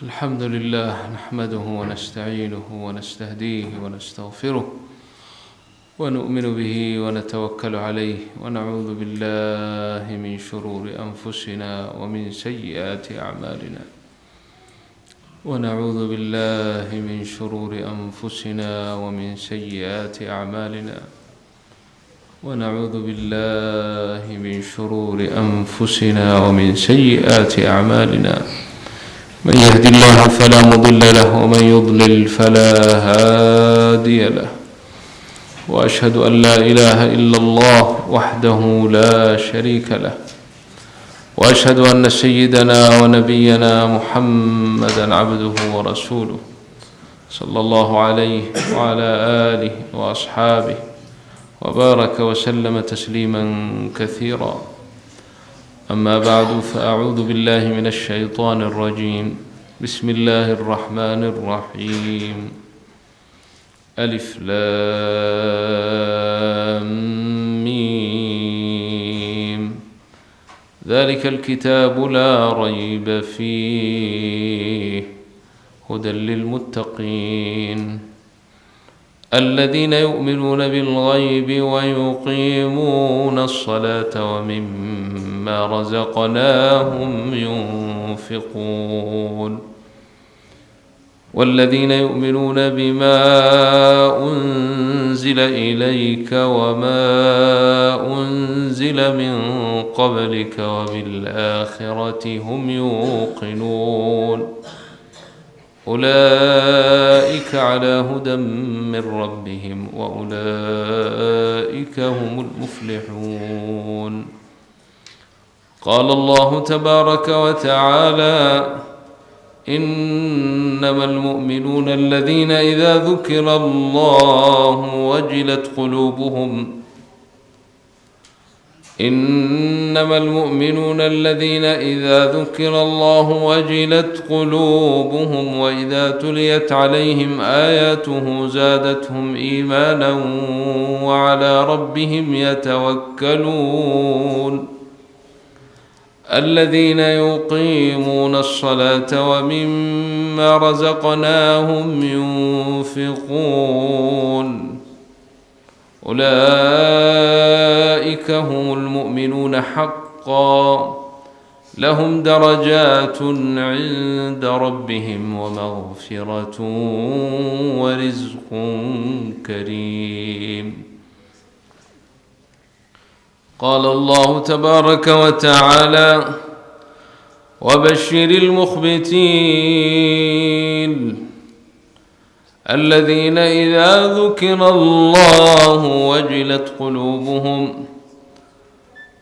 الحمد لله نحمده ونستعينه ونستهديه ونستغفره ونؤمن به ونتوكل عليه، ونعوذ بالله من شرور أنفسنا ومن سيئات أعمالنا، ونعوذ بالله من شرور أنفسنا ومن سيئات أعمالنا، ونعوذ بالله من شرور أنفسنا ومن سيئات أعمالنا. من يهد الله فلا مضل له ومن يضلل فلا هادي له، وأشهد أن لا إله إلا الله وحده لا شريك له، وأشهد أن سيدنا ونبينا محمدا عبده ورسوله صلى الله عليه وعلى آله وأصحابه وبارك وسلم تسليما كثيرا. أما بعد، فأعوذ بالله من الشيطان الرجيم. بسم الله الرحمن الرحيم. ألف لام ميم، ذلك الكتاب لا ريب فيه، هدى للمتقين الذين يؤمنون بالغيب ويقيمون الصلاة ومما رزقناهم ينفقون، والذين يؤمنون بما أنزل إليك وما أنزل من قبلك وبالآخرة هم يوقنون، أولئك على هدى من ربهم وأولئك هم المفلحون. قال الله تبارك وتعالى: إنما المؤمنون الذين إذا ذكر الله وجلت قلوبهم، إنما المؤمنون الذين إذا ذكر الله وجلت قلوبهم وإذا تليت عليهم آياته زادتهم إيمانا وعلى ربهم يتوكلون، الذين يقيمون الصلاة ومما رزقناهم ينفقون، أولئك هم المؤمنون حقا، لهم درجات عند ربهم ومغفرة ورزق كريم. قال الله تبارك وتعالى: وبشر المخبتين الذين إذا ذكر الله وجلت قلوبهم،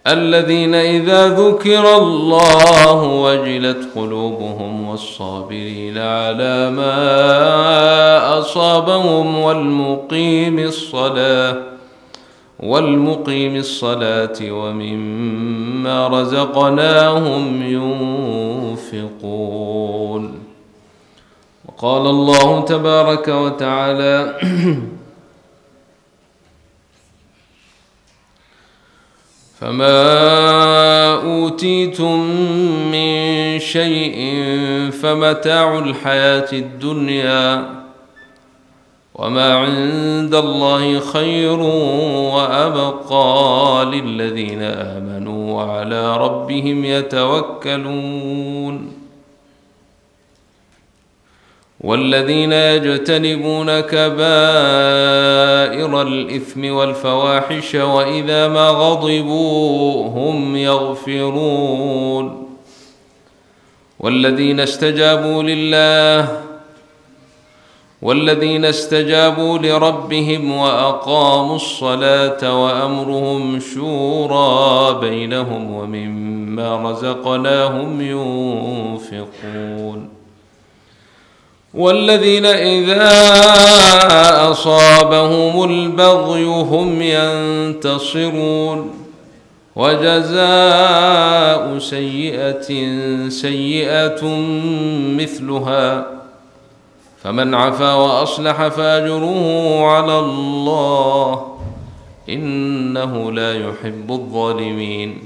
الذين إذا ذكر الله وجلت قلوبهم والصابرين على ما أصابهم والمقيم الصلاة ومما رزقناهم ينفقون. وقال الله تبارك وتعالى: فما أوتيتم من شيء فمتاع الحياة الدنيا وما عند الله خير وأبقى للذين آمنوا وعلى ربهم يتوكلون، والذين يجتنبون كبائر الإثم والفواحش وإذا ما غضبوا هم يغفرون، والذين استجابوا لله والذين استجابوا لربهم وأقاموا الصلاة وأمرهم شورى بينهم ومما رزقناهم ينفقون، والذين إذا أصابهم البغي هم ينتصرون، وجزاء سيئة سيئة مثلها، فمن عفا وأصلح فأجره على الله، إنه لا يحب الظالمين.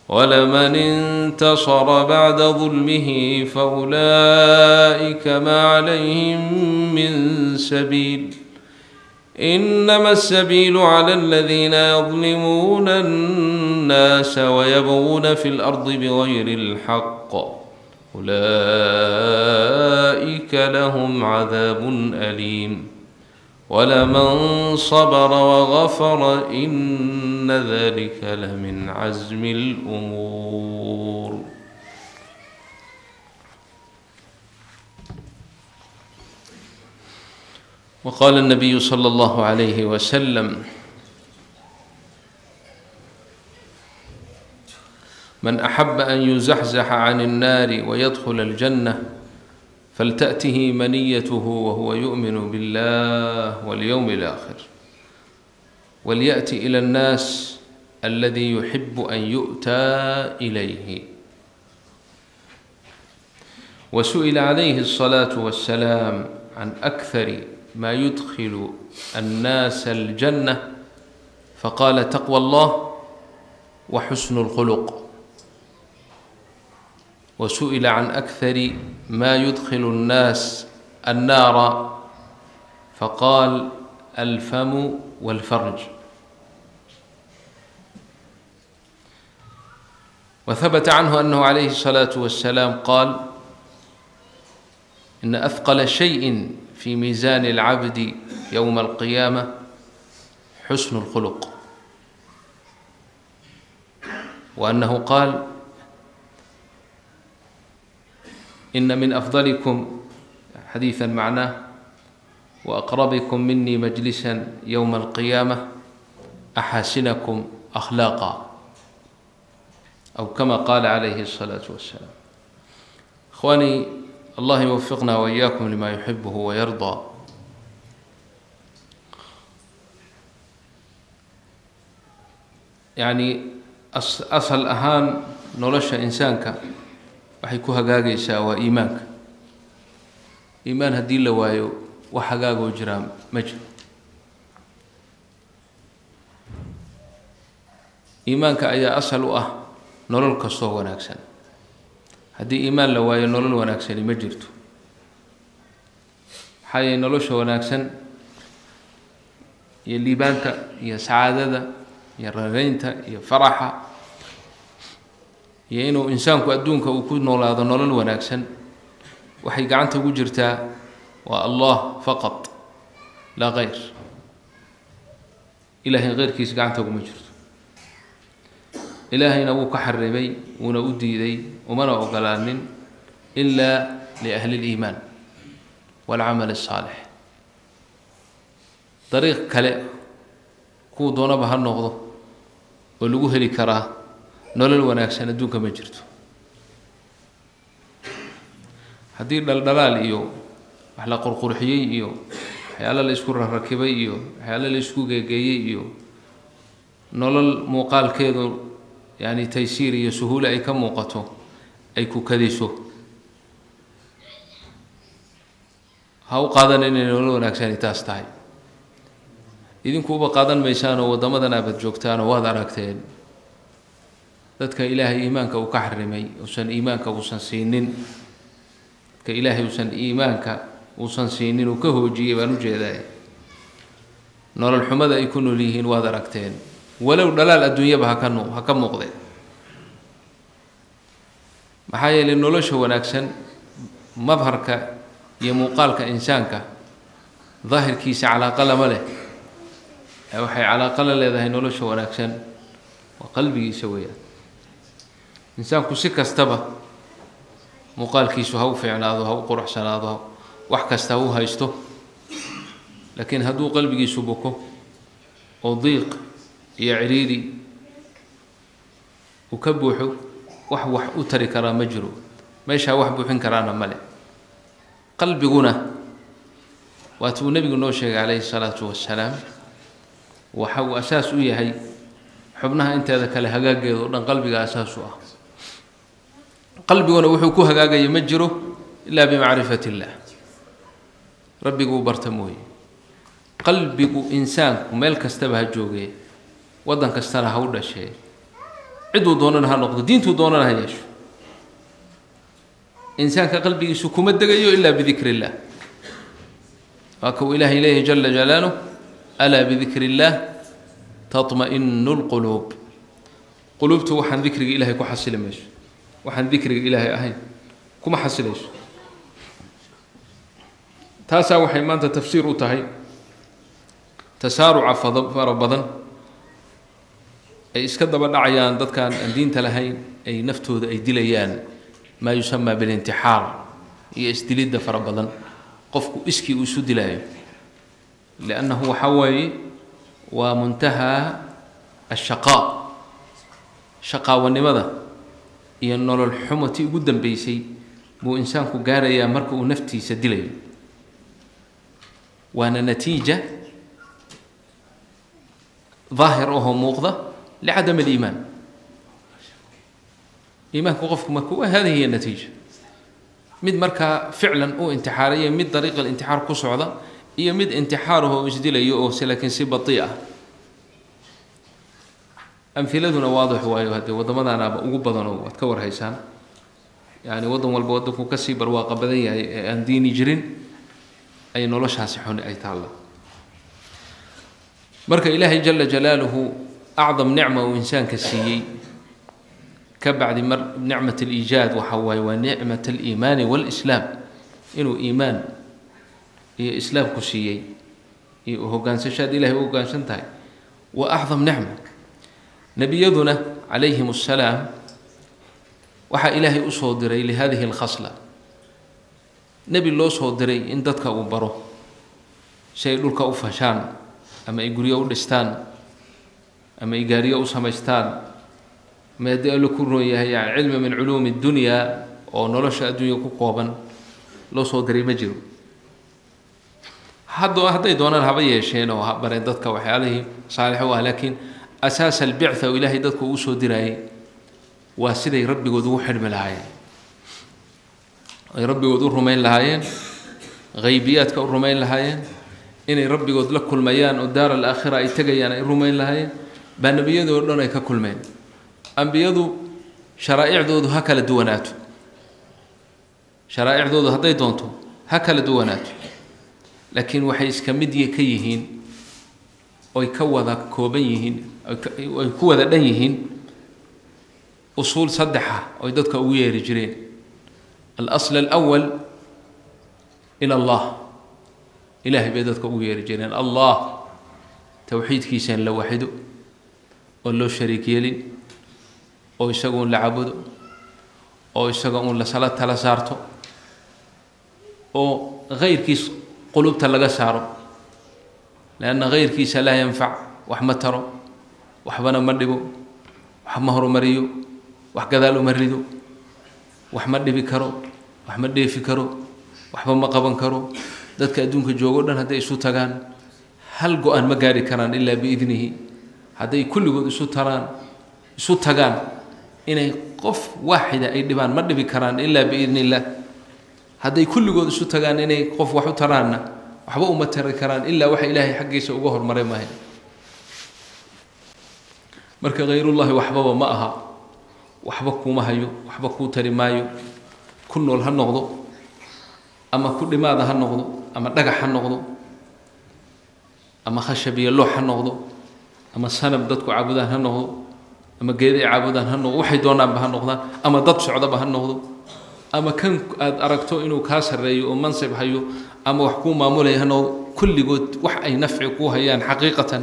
ولمن انتصر بعد ظلمه فأولئك ما عليهم من سبيل إنما السبيل على الذين يظلمون الناس ويبغون في الأرض بغير الحق أولئك لهم عذاب أليم ولمن صبر وغفر إن ذلك لمن عزم الأمور. وقال النبي صلى الله عليه وسلم: من أحب أن يزحزح عن النار ويدخل الجنة فلتأته منيته وهو يؤمن بالله واليوم الآخر، وليأتي إلى الناس الذي يحب أن يؤتى إليه. وسئل عليه الصلاة والسلام عن أكثر ما يدخل الناس الجنة فقال: تقوى الله وحسن الخلق. وسئل عن أكثر ما يدخل الناس النار فقال: الفم والفرج. وثبت عنه أنه عليه الصلاة والسلام قال: إن أثقل شيء في ميزان العبد يوم القيامة حسن الخلق. وأنه قال: إن من أفضلكم حديثا معناه وأقربكم مني مجلسا يوم القيامة أحاسنكم أخلاقا، أو كما قال عليه الصلاة والسلام. إخواني، الله يوفقنا وإياكم لما يحبه ويرضى. يعني asal ahaan nolosha insaanka waxay ku hagaagaysaa waa iimaanka. Iimaan haddii la waayo wax hagaagoo jiraa ma jiro. Iimaanka ayaa asal u ah nolol kastoo wanaagsan. Haddii iimaan la waayo nolol wanaagsani ma jirto. Maxaa yeelay nolosha wanaagsan iyo liibaanta iyo sacaadada iyo rareynta iyo faraxa iyo inuu insaanku adduunka uu ku noolaado nolol wanaagsan waxay gacanta ugu jirtaa waa Allah faqad laa khayr. Ilaahay khayrkiisa gacanta uguma jirto. Ilaahayna wuu ka xarimay, wuuna u diiday, umana ogolaanin ilaa liahli liimaan waalcamal asaalix. Dariiq kale kuwa doonaba ha noqdo oo lagu heli karaa nolol wanaagsan adduunka ma jirto. Haddii dhaldhalaal iyo wax la qurqurxiyey iyo waxyaalo la isku rarakibay iyo waxyaalo la isku geegeeyey iyo nolol muuqaalkeedu yani taysiir iyo suhuule ay ka muuqato ay ku kadiso, ha u qaadan inay nolol wanaagsani taas tahay. Idinkuuba qaadan maysaanoo waddamadan aabad joogtaanoo waad aragteen dadka Ilaahay iimaanka uu ka xarimay, uusan iimaanka uusan siinin, dadka Ilaahay uusan iimaanka uusan siinin uu ka hoojiyey baan ujeedaa. Nolol xumada ay ku nool yihiin waad aragteen, walow dhalaal adduunyaba ha ka muuqdeen. Maxaa yeelay nolosha wanaagsan madharka iyo muuqaalka insaanka daahirkiisa calaaqa lama leh, waxay calaaqa la leedahay nolosha wanaagsan waa qalbigiisa weeyaan. Insaanku si kastaba muuqaalkiisu ha u fiicnaado, ha u quruxsanaado, wax kasta ha u haysto, laakiin hadduu qalbigiisu buko oo diiq iyo ciriiri uu ka buuxo, wax wax u tari karaa ma jiro, meeshaa wax buuxin karaana male. Qalbiguna waata uu nebigu noo sheegay calayhi salaatu wassalaam, waxa uu asaas u yahay xubnaha inteeda kale hagaageeda o dhan qalbiga asaas u ah. Qalbiguna wuxuu ku hagaagaya ma jiro ilaa bimacrifati illaah, rabbiguu barta mooye. Qalbigu insaanku meel kastaba ha joogee, waddan kastana ha u dhashee, Ciduu doonana ha noqdo, diintuu doonana ha yeesho, insaanka qalbigiisu kuma degayo ilaa bidikri illah. Waa kuu Ilaahay leeyahay jala jalaaluh: alaa bidikri illaah taطma'inu lquluub. Quluubtu waxaan dikriga Ilahay ku xasili mayso, waxaan dikriga Ilaahay ahayn kuma xasilayso. Taasaa waxay maanta tafsiir u tahay tasaaruca fara badan ay iska daba dhacayaan dadkaan aan diinta lahayn, ay naftooda ay dilayaan, maa yusamaa bilintixaar iyo isdilidda fara badan, qofku iskii uu isu dilaayo, liannahu waxaa waaye waa muntahaa ashaqaa, shaqaawanimada iyo nolol xumatii ugu dambeysay buu insaanku gaarayaa marka uu naftiisa dilayo. Waana natiija daahir ahoo muuqda licadam aliimaan. Iimaanku qofku marka hadihi hiya natiija. Mid markaa ficlan uu intixaaraya, mid dariiqa alintixaar ku socda, iyo mid intixaarahoo isdilayo oo laakiin si batii ah. Amhiladuna waadix waayo, haddee waddamadanaaba ugu badanoo waad ka warhaysaan. Yani waddan walba waddankuu kasii barwaaqa badan yahay ee aan diini jirin ay noloshaasi xuni ay taalla. Marka Ilaahay jala jalaaluhu acdam nicma uu insaanka siiyey ka bacdi mar nicmat aliijaad waxa waaye waa nicmat aliimaani waalislaam, inuu iimaan iyo islaamku siiyey iyo hogaansashaad Ilahay u hoggaansan tahay waa acdam nicma. Nebiyaduna calayhim assalaam waxaa Ilaahay usoo diray lihadihi alkhasla. Nebi loo soo diray in dadka uu baro si ay dhulka u fashaan, ama ay guryo u dhistaan, ama ay gaariyo u samaystaan, ama haddii Allo ku roon yahay yani cilmi min culuumi dunya oo nolosha adduunya ku kooban loo soo diray ma jiro. Hadday doonaan haba yeesheen oo ha bareen dadka waxyaalihii saalix u ah, laakiin asaas albictha oo Ilaahay dadku uu soo diraayay waa siday rabbigood ugu xidhmi lahaayeen, ay rabbigood u rumayn lahaayeen, haybiyaadka u rumayn lahaayeen, inay rabbigood la kulmayaan oo daar alaakhira ay tegayaan ay rumayn lahaayeen. Baa nebiyadoo dhan ay ka kulmeen. Ambiyadu sharaa'icdoodu ha kala duwanaato, sharaa'icdoodu hadday doonto ha kala duwanaato, laakiin waxay iska mid ka yihiin oy ka wada kooban yihiin, ay ku wada dhan yihiin usuul saddexa oy dadka ugu yeeri jireen. Alasl alawal ila Allah, Ilahay bay dadka ugu yeeri jireen. Allah towxiidkiisa in la waxido oo loo shariik yeelin, oo isaga un la caabudo, oo isaga un la sala tala saarto, oo hayrkiis qulubta laga saaro, lianna hayrkiisa laa yanfac, wax ma taro, waxbana ma dhibo, wax ma horumariyo, wax gadaal uma rido, wax ma dhibi karo, wax ma dheefi karo, waxba ma qaban karo. Dadka adduunka joogo dhan hadday isu tagaan hal go-aan ma gaari karaan ilaa biidnihi. Hadday kulligood isu taraan isu tagaan inay qof waaxida ay dhibaan ma dhibi karaan ilaa biidni illah. Hadday kulligood isu tagaan inay qof wax u taraanna waxba uma tari karaan ilaa waxa Ilaahay xaggiisa uga hormaray maahay. Marka hayrullahi waxbaba ma aha, waxba kuuma hayo, waxba kuu tari maayo. Ku nool ha noqdo, ama ku dhimaada ha noqdo, ama dhagax ha noqdo, ama khashab iyo loox ha noqdo, ama sanab dadku caabudaan ha noqdo, ama geeda ay caabudaan ha noqdo, waxay doonaanba ha noqdaan, ama dad socdaba ha noqdo, ama kan aada aragto inuu kaa sarreeyo oo mansib hayo ama wax kuu maamulaya ha noqdo, kulligood wax ay nafci kuu hayaan xaqiiqatan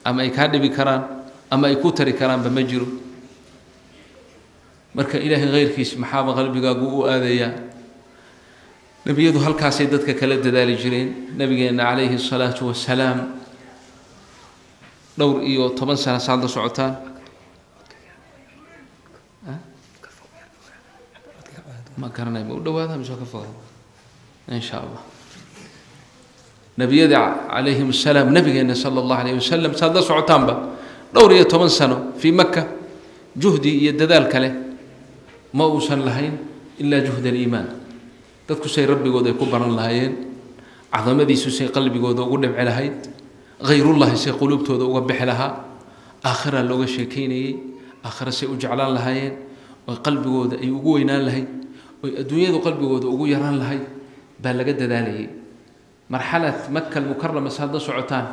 ama ay kaa dhibi karaan ama ay ku tari karaanba ma jiro. Marka Ilaahay hayrkiis maxaaba qalbigaagu u aadayaa? Nebiyadu halkaasay dadka kala dadaali jireen. Nabigeenna calayhi asalaatu wasalaam dhowr iyo toban sano saad la socotaan, ma garanay ma u dhawaada mise ka fogaada in sha Allah. Nebiyada calayhim asalaam, nabigeena sala allahu alayh wasalam saad la socotaanba dhowr iyo toban sano fii Maka juhdi iyo dadaal kale ma uusan lahayn ilaa juhd aliimaan. Dadku say rabbigood ay ku baran lahaayeen, cadamadiisu say qalbigooda ugu dhibci lahayd, hayrullahi say quluubtooda uga bixi lahaa, aakhira looga sheekeynayey. Aakhira say u jeclaan lahaayeen, oy qalbigooda ay ugu weynaan lahayd, oy adduunyadu qalbigooda ugu yaraan lahayd baa laga dadaalayay. Marxalad Maka Almukarama saad la socotaan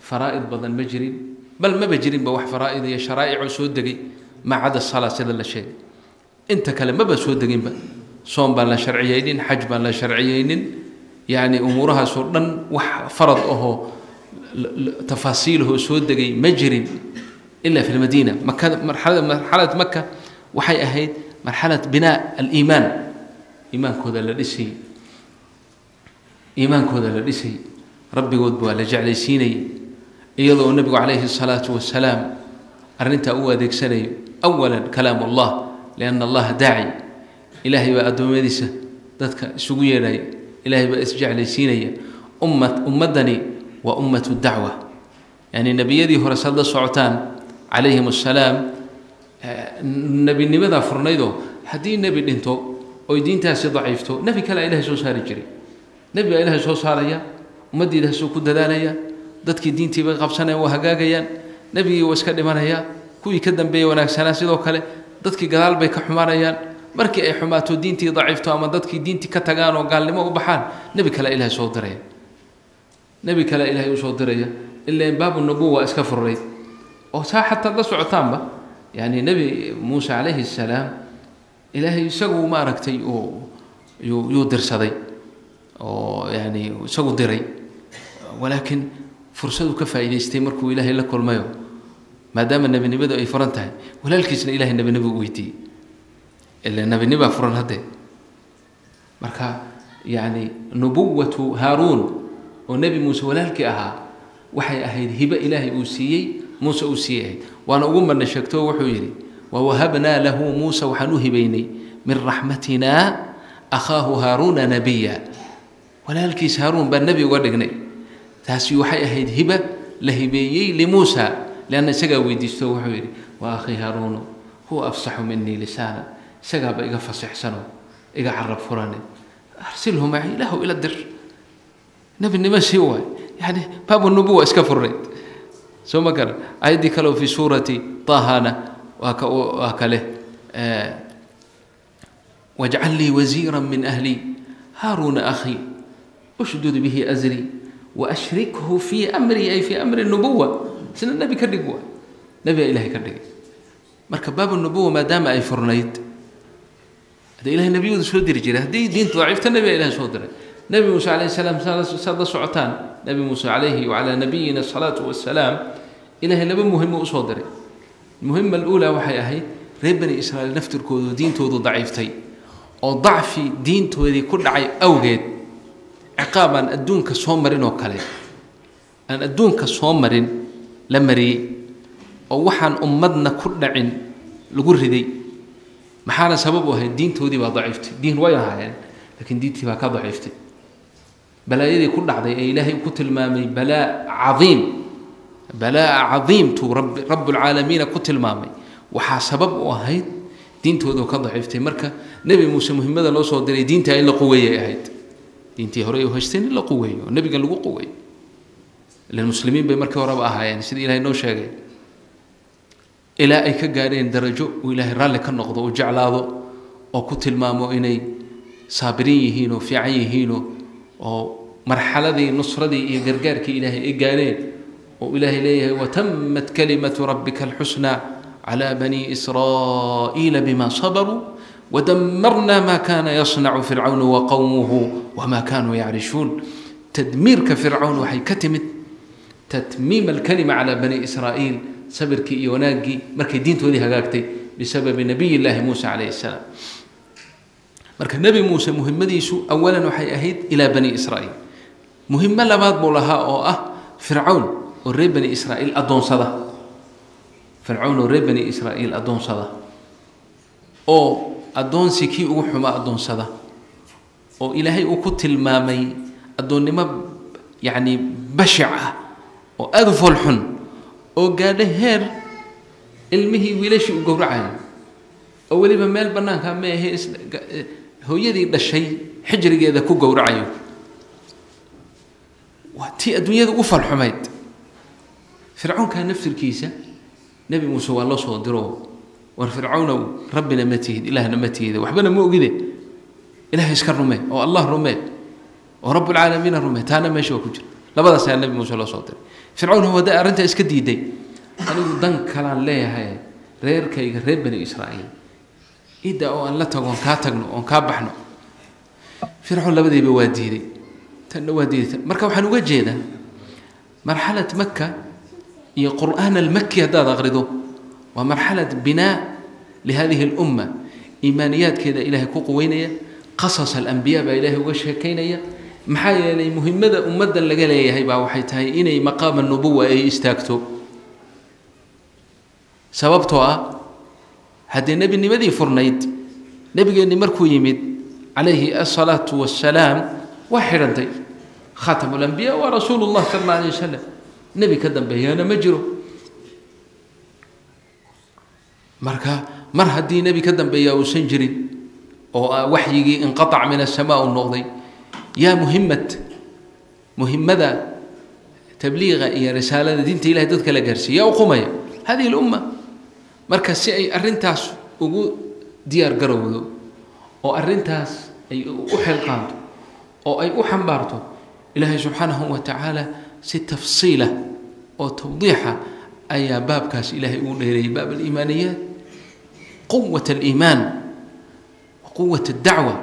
faraa'id badan ma jirin, bal maba jirinba wax faraa'id iyo sharaa'icoo soo degay maa cada salaa sida la sheegay. Inta kale maba soo deginba. Soom baan la sharciyeynin, xaj baan la sharciyeynin, yacni umuurahaasoo dhan wax farad ahoo tafaasiilahoo soo degay ma jirin ila fi lmadiina. Maka marxalada, marxalad Maka waxay ahayd marxalad binaa aliimaan, iimaankooda la dhisayay, iimaankooda la dhisayay, rabbigoodba waa la jeclaysiinayay, iyadoo nebigu calayhi الsalaatu wasalaam arrintaa u adeegsanayo awala kalaam allah, lianna allaha daaci, ilaahay baa addoommadiisa dadka isugu yeedhaya, ilaahay baa isjeclaysiinaya. Ummad ummaddani waa ummatu dacwa. Yani nebiyadii hore saad la socotaan calayhim assalaam nebinimadaa furnaydoo haddii nebi dhinto oy diintaasi daciifto, nebi kalea ilahay soo saari jiray. Nebi baa ilahay soo saaraya, ummaddii ilahay ku dadaalaya, dadkii diintii bay qabsanayaan, waa hagaagayaan. Nebigii waa iska dhimanaya, kuwii ka dambeeyey wanaagsanaa sidoo kale, dadkii gadaal bay ka xumaanayaan. Markii ay xumaato diintii daciifto ama dadkii diintii ka tagaan oo gaalnimo u baxaan, nebi kale ilahay soo diraya, nebi kale ilahay usoo diraya. Ilan baabu nubuwa iska furayd oo saa xataa la socotaanba. Yani nebi Muuse calayhi assalaam ilaahay isagu maaragtay uu yuu dirsaday oo yani isagu diray, walaakin fursaduu ka faa'iidaystay markuu ilaahay la kulmayo, maadaama nebinimadu ay furan tahay, walaalkiisna ilahay nebinimo u weydiiyey, ila nebinimaa furan haddee. Marka yani nubuwatu Haaruun oo nebi Muuse walaalkii ahaa waxay ahayd hibe ilaahay uu siiyey Muuse uu siiyey ahayd, waana ugu marna sheegto. Wuxuu yidhi: wawahabnaa lahu Muusa, waxaan u hibaynay, min raxmatina akhaahu Haaruuna nabiya, walaalkiis Haaruun baan nebi uga dhignay. Taasi waxay ahayd hiba la hibeeyey limuusa, lianna isagaa weydiisto. Wuxuu yidhi: wa akhii Haaruunu huwa afsaxu minii lisaana, isagaaba iga fasixsano, iga carab furane, arsilhu maci, ilaahu ila dir, nebinimo sii waay. Yani baabu nubuwa iska furnayd, soo ma garan? Ayaddii kale oo fi suurati Taahana waa ka waa kale: wajcal lii wasiira min ahli Haaruuna akhii ushdud bihi azrii waashrikhu fii amrii, ay fii amri nubuwa, isna nebi ka dhig waay. Nebigaa ilahay ka dhigay. Marka baabu nubuwa maadaama ay furnayd, hadda ilahay nebiyadu soo diri jiray, haddii diintu daciifta nebigaa ilahay soo diray. Nebi Muuse calayhi salaam, saad la socotaan, nebi Muuse calayhi wacalaa nabiyina asalaatu wassalaam ilahay laba muhimo usoo diray. Muhima aluulaa waxay ahayd reer Bani Israa'iil naftirkoodu diintoodu daciiftay oo dacfi diintoodii ku dhacay awgeed ciqaab aan adduunka soo marin oo kale aan adduunka soo marin la mariyey, oo waxaan ummadna ku dhacin lagu riday. Maxaana sabab u ahayd? Diintoodii baa daciiftay. Diin way lahaayeen, laakiin diintii baa ka daciiftay. Balaayadii ku dhacday ee ilaahay ku tilmaamay balaa cadiim, balaa cadiimtuu rabbi rabbulcaalamiina ku tilmaamay, waxaa sabab u ahayd diintoodu ka daciiftay. Marka nebi Muuse muhimmada loo soo diray diintaa in la quweeyay ahayd, diintii hore u haysteen in la quweeyo oo nebigan lagu quweeyo. Ilan muslimiin bay markii horeba ahaayeen sida ilahay noo sheegay, ilaa ay ka gaadheen darajo uu ilaahay raalli ka noqdo, uu jeclaado oo ku tilmaamo inay saabiriin yihiin oo fiican yihiinoo oo marxaladii nusradii iyo gargaarkii ilaahay ay gaadheen, oo ilaahay leeyahay: watamat kalimatu rabbika alxusnaa calى bani Israa'iila bima sabaruu wadamarna ma kana yasnacu Fircawn waqowmuhu wama kanuu yacrishun. Tadmiirka Fircawn waxay ka timid tatmiim alkalima calى bani Israa'iil, sabirkii iyo wanaaggii markay diintoodii hagaagtay bisababi nabiy llaahi Muusa calayhi salaam. Marka nebi Muuse muhimadiisu awalan waxay ahayd ilaa bani Israa'iil. Muhimo labaad buu lahaa oo ah Fircawn oo reer bani Israa'iil addoonsada, Fircawn oo reer bani Israa'iil addoonsada, oo addoonsi kii ugu xumaa addoonsada, oo ilaahay uu ku tilmaamay addoonnimo yacni bashic ah oo aada u foolxun, oo gaadho heer ilmihii wiilashii uu gowracayo, oo weliba meel bannaanka ma ahe, hooyadii dhashay xijrigeeda ku gowracayo. Waa tii adduunyada u falxumayd. Fircoonkaa naftirkiisa nebi Muuse waa loo soo diro. War Fircawnow, rabbina ma tihid, ilaahna ma tihide, waxbana ma ogide, ilahay iska rumee oo Allah rumee oo rabbulcaalamiina rumee. Taana meesha waa ku jira. Labadaasaa Nebi Muuse loo soo diray. Fircawn hadday arrintaa iska diiday, anigu dan kalaan leeyahay, reerkayga reer Bani Israa'iil idda oo aan la tago, oon kaa tagno, oon kaa baxno. Fircawn labadiiba waa diiday, tanna waa diiday. Marka waxaan uga jeedaa marxalad Maka iyo Qur'aan almaki haddaad aqrido, waa marxalad binaa lihadihi alumma, iimaaniyaadkeeda Ilaahay ku quweynaya, qasas alambiya baa Ilaahay uga sheekaynaya. Maxaa yeelay muhimmada ummaddan laga leeyahay baa waxay tahay inay maqaama nubuwa ay istaagto, sababtoo ah haddee nebinimadii furnayd nebigeenni markuu yimid calayhi asalaatu wassalaam waa xidhantay. Khaatamu lambiya waa rasuulu llah sala alla alayh wasalam, nebi ka dambeeyana ma jiro. Marka mar haddii nebi ka dambeeya uusan jirin oo waxyigii inqatac min asamaa uu noqday, yaa muhimad muhimmada tabliiqa iyo risaalada diinta Ilahay dadka la gaarsiiya yaa u qumaya? Hadihi lumma. Marka si ay arrintaas ugu diyaar garowdo oo arrintaas ay u xilqaanto oo ay u xambaarto, Ilaahay subxaanahu wa tacaala si tafsiila oo tawdiixa ayaa baabkaas Ilaahay ugu dheereeyay, baab aliimaaniyaat, quwat aliimaan wa quwat addacwa.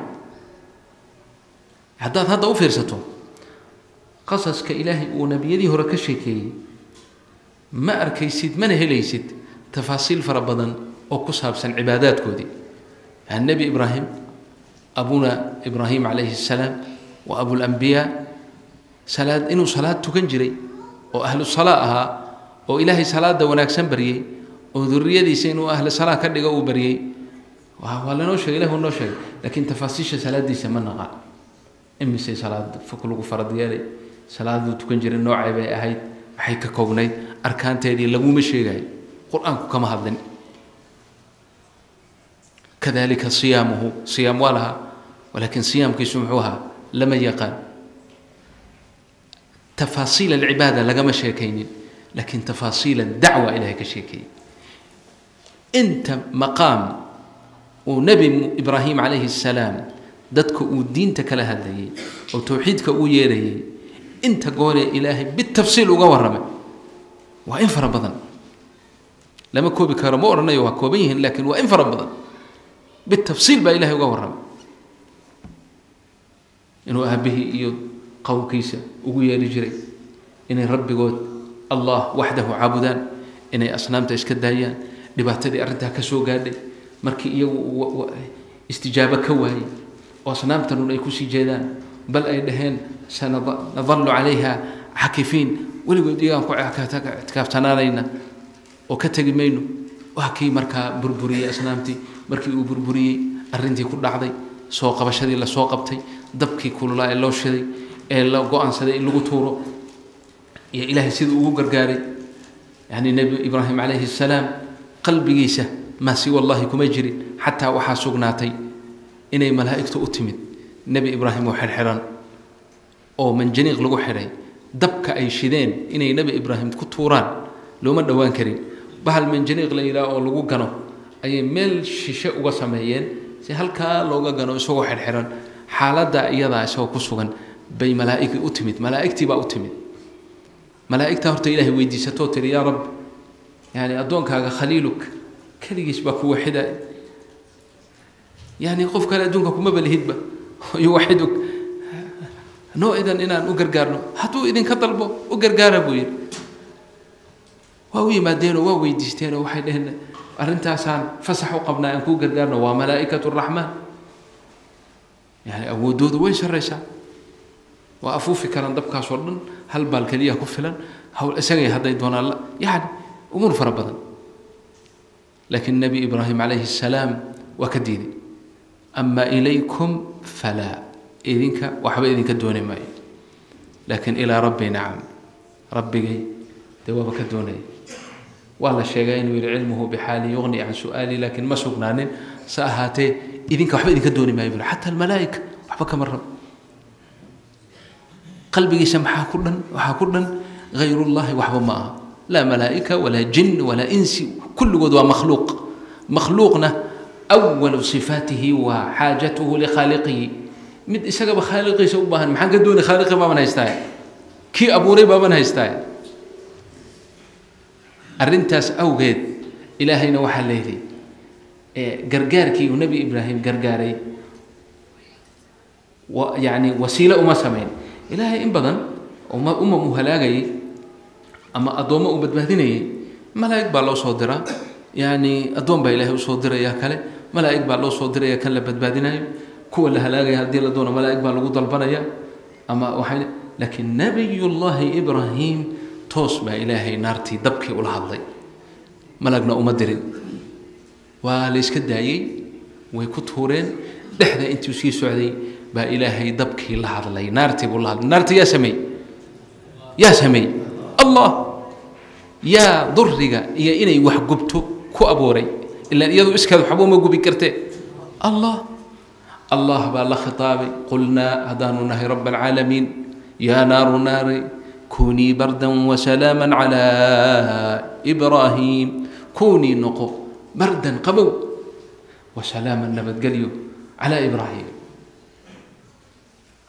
Haddaad hadda u fiirsato qasaska Ilaahay uu nebiyadii hore ka sheekeeyey, ma arkaysid mana helaysid tafaasiil fara badan oo ku saabsan cibaadaadkoodii. Yani Nebi Ibraahim, abuna Ibraahim calayhi assalaam wa abulambiyaa, salaad inuu salaad tukan jiray oo ahlu salaa ahaa oo Ilaahay salaada wanaagsan baryey oo duriyadiisa inuu ahlu salaa ka dhigo uu baryey, waa lanoo shegay, ilah uu noo sheegay, laakiin tafaasiisha salaadiisa ma naqaan. Imisay salaad fuk lagu farad yeelay? Salaaduu tukan jiray noocay bay ahayd? Maxay ka koobnayd? Arkaanteedii laguma sheegayo, Qur-aanku kama hadlin. Kadalika siyaamuhu, siyaam waa lahaa, walaakin siyaamkiisu muxuu ahaa lama yaqaan. Tafaasiil alcibaada lagama sheekaynin, laakiin tafaasiil adacwa Ilahay ka sheekeeyey. Inta maqaam uu Nebi Ibraahim calayhi assalaam dadka uu diinta kala hadlayay oo towxiidka uu yeerayay, inta gooree Ilaahay bitafsiil uga warramay waa in fara badan, lama koobi karo. Ma odhanayo waa kooban yihiin, laakiin waa in fara badan. Bitafsiil baa Ilahay uga warramay inuu aabihii iyo qowmkiisa ugu yeeri jiray inay rabbigood Allah waxdahu caabudaan, inay asnaamta iska daayaan, dhibaatadii arrintaa ka soo gaadhay markii iyagu istijaabo ka waayey oo asnaamtanun ay kusii jeedaan, bal ay dhaheen sanadallu calayha xakifiin, weligood iyagaan ku ictikaaftanaanayna oo ka tegi mayno. Waa kii markaa burburiyey asnaamtii. Markii uu burburiyey, arrintii ku dhacday, soo qabashadii lasoo qabtay, dabkii kululaa ee loo shiday ee la go-aansaday in lagu tuuro, iyo Ilaahay siduu ugu gargaaray. Yani Nebi Ibraahim calayhi assalaam qalbigiisa maa si wallahi kuma jirin. Xataa waxaa sugnaatay inay malaa'igtu u timid Nebi Ibraahim oo xirxiran oo manjaniiq lagu xidhay, dabka ay shideen inay Nebi Ibraahim ku tuuraan looma dhowaan karin. Bahal manjaniiq la yidhaah oo lagu gano ayay meel shishe uga sameeyeen si halkaa looga gano isagoo xirxiran. Xaaladda iyadaa isagoo ku sugan bay malaa'igii u timid. Malaa'igtii baa u timid. Malaa'igtaa horta Ilaahay weydiisatoo tiri: yaa Rabbi, yani addoonkaaga khaliiluk keligiis baa ku waxida, yani qof kale adduunka kuma balihidba, yuwaxiduk, noo idan inaan u gargaarno, hadduu idinka dalbo u gargaara, buu yidhi. Waa u yimaadeenoo waa weydiisteenoo waxay dheheen: arrintaasaan fasax u qabnaa aan kuu gargaarno. Waa malaa'ikatu raxmaan, yani awooddoodu way sarraysaa, waa afuufi karaan dabkaasoo dhan, hal baal keliya ku filan hawl isagay hadday doonaan, yani umuur fara badan. Laakiin Nebi Ibraahim calayhi assalaam waa ka diiday: ama ilaykum falaa, idinka waxba idinka dooni maayo, laakiin ilaa rabbi nacam, rabbigay dee waaba ka doonaya. Waa la sheegaa inuu yihi cilmuhu bixaali yuqni can su'aali, laakiin ma sugnaanin. Se ahaatee idinka waxba idinka dooni maayo bui, xataa almalaa'ika waxba kama rabo. Qalbigiisa maxaa ku dhan? Waxaa ku dhan hayrullahi waxba ma aha, laa malaa'ika walaa jin walaa insi, kulligood waa makhluuq. Makhluuqna awalu sifaatihi waa xaajatuhu likhaaliqihi, mid isagaba khaaliqiisa u baahan, maxaan ka dooni, khaaliqi baaban haystaa, kii abuuray baaban haystaa. Arrintaas awgeed ilaahayna waxaa la yidhi gargaarkii uu Nebi Ibraahim gargaaray yani wasiilo uma samayn. Ilaahay in badan umam uu halaagayay ama addoommo uu badbaadinayay, malaa'ig baa loo soo diraa, yani addoon baa Ilaahay usoo diraya kale, malaa'ig baa loo soo diraya kan la badbaadinayo, kuwa la halaagaya haddii la doono malaa'ig baa lagu dalbanaya ama waxay. Laakiin Nabiyullaahi Ibraahim toos baa Ilaahay naartii dabkii ula hadlay, malagna uma dirin, waa la iska daayey, way ku tuureen dhexda. Intuu sii socday baa Ilaahay dabkii la hadlay, naartii buu la hadlay. Naarta yaa sameey? Yaa sameey? Allah. Yaa duriga iyo inay wax gubto ku abuuray? Ilaan iyadu iskeed waxba uma gubi kartee. Allah, Allah baa la khitaabay. Qulnaa, haddaanu nahay Rab alcaalamiin, yaa naaru, naari, kunii bardan wasalaama calaa Ibraahim. Kunii, noqo, bardan, qabow, wasalaaman, nabadgelyo, calaa Ibraahim.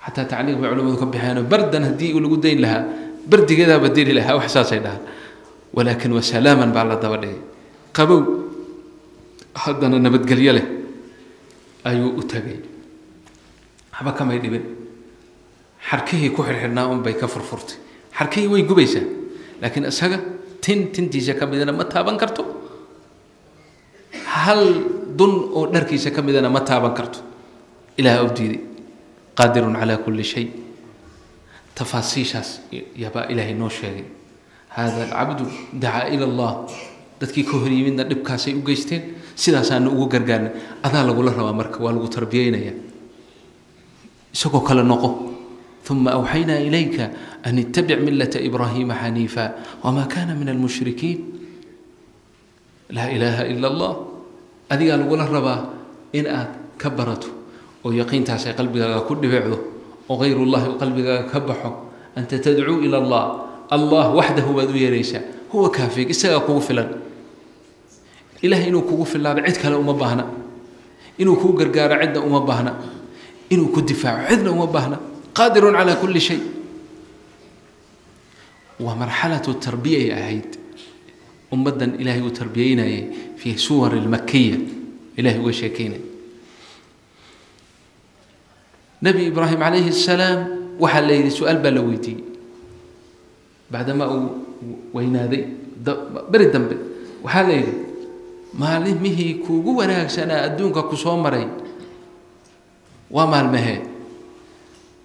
Xataa tacliiq bay culamadu ka bixeen, bardan haddii lagu dayn lahaa bardigeedaa badeli lahaa, wax saasay dhahaan, walaakin wasalaaman baa la daba dhigay. Qabow haddana nabadgelyo leh ayuu u tagay, waxba kamay dhibin, xarkihii ku xirxidhnaa un bay ka furfurtay. Xarkihii way gubaysaa, laakiin isaga tin tintiisa ka midana ma taaban karto, hal dun oo dharkiisa ka midana ma taaban karto. Ilaah u diiday, qaadirun calaa kulli shay. Tafaasiishaas yabaa Ilaahay noo sheegay. Hada alcabdu dacaa ila Allah, dadkii ka hor yimidna dhibkaasay u geysteen, sidaasaana ugu gargaarnay. Adaa lagula rabaa, marka waa lagu tarbiyeynaya, isagoo kale noqo. Uma awxaynaa ilayka an ittabic millata Ibraahiima xaniifa wamaa kana min almushrikiin. Laa ilaaha ila Allah. Adigaa lagula rabaa in aad ka barato oo yaqiintaas ay qalbigaaga ku dhibicdo oo hayrullahi uu qalbigaaga ka baxo. Anta tadcuu ila Allah, Allah waxdahu baad u yeeraysaa, huwa kaafig, isagaa kugu filan. Ilahay inuu kugu filaado cid kale uma baahna, inuu kuu gargaaro cidna uma baahna, inuu ku difaaco cidna uma baahna, qaadirun calaa kulli shay. Waa marxalatu tarbiyay ahayd ummaddan Ilaahay uu tarbiyeynayay fii suwar almakiya. Ilahay uga sheekeynay Nebi Ibraahim calayhi assalaam. Waxaa la yidhi, su-aal baa la weydiiyey bacdamaa uu weynaaday beri dambe, waxaa la yidhi, maalimihii kuugu wanaagsanaa adduunka ku soo maray waa maalmahee?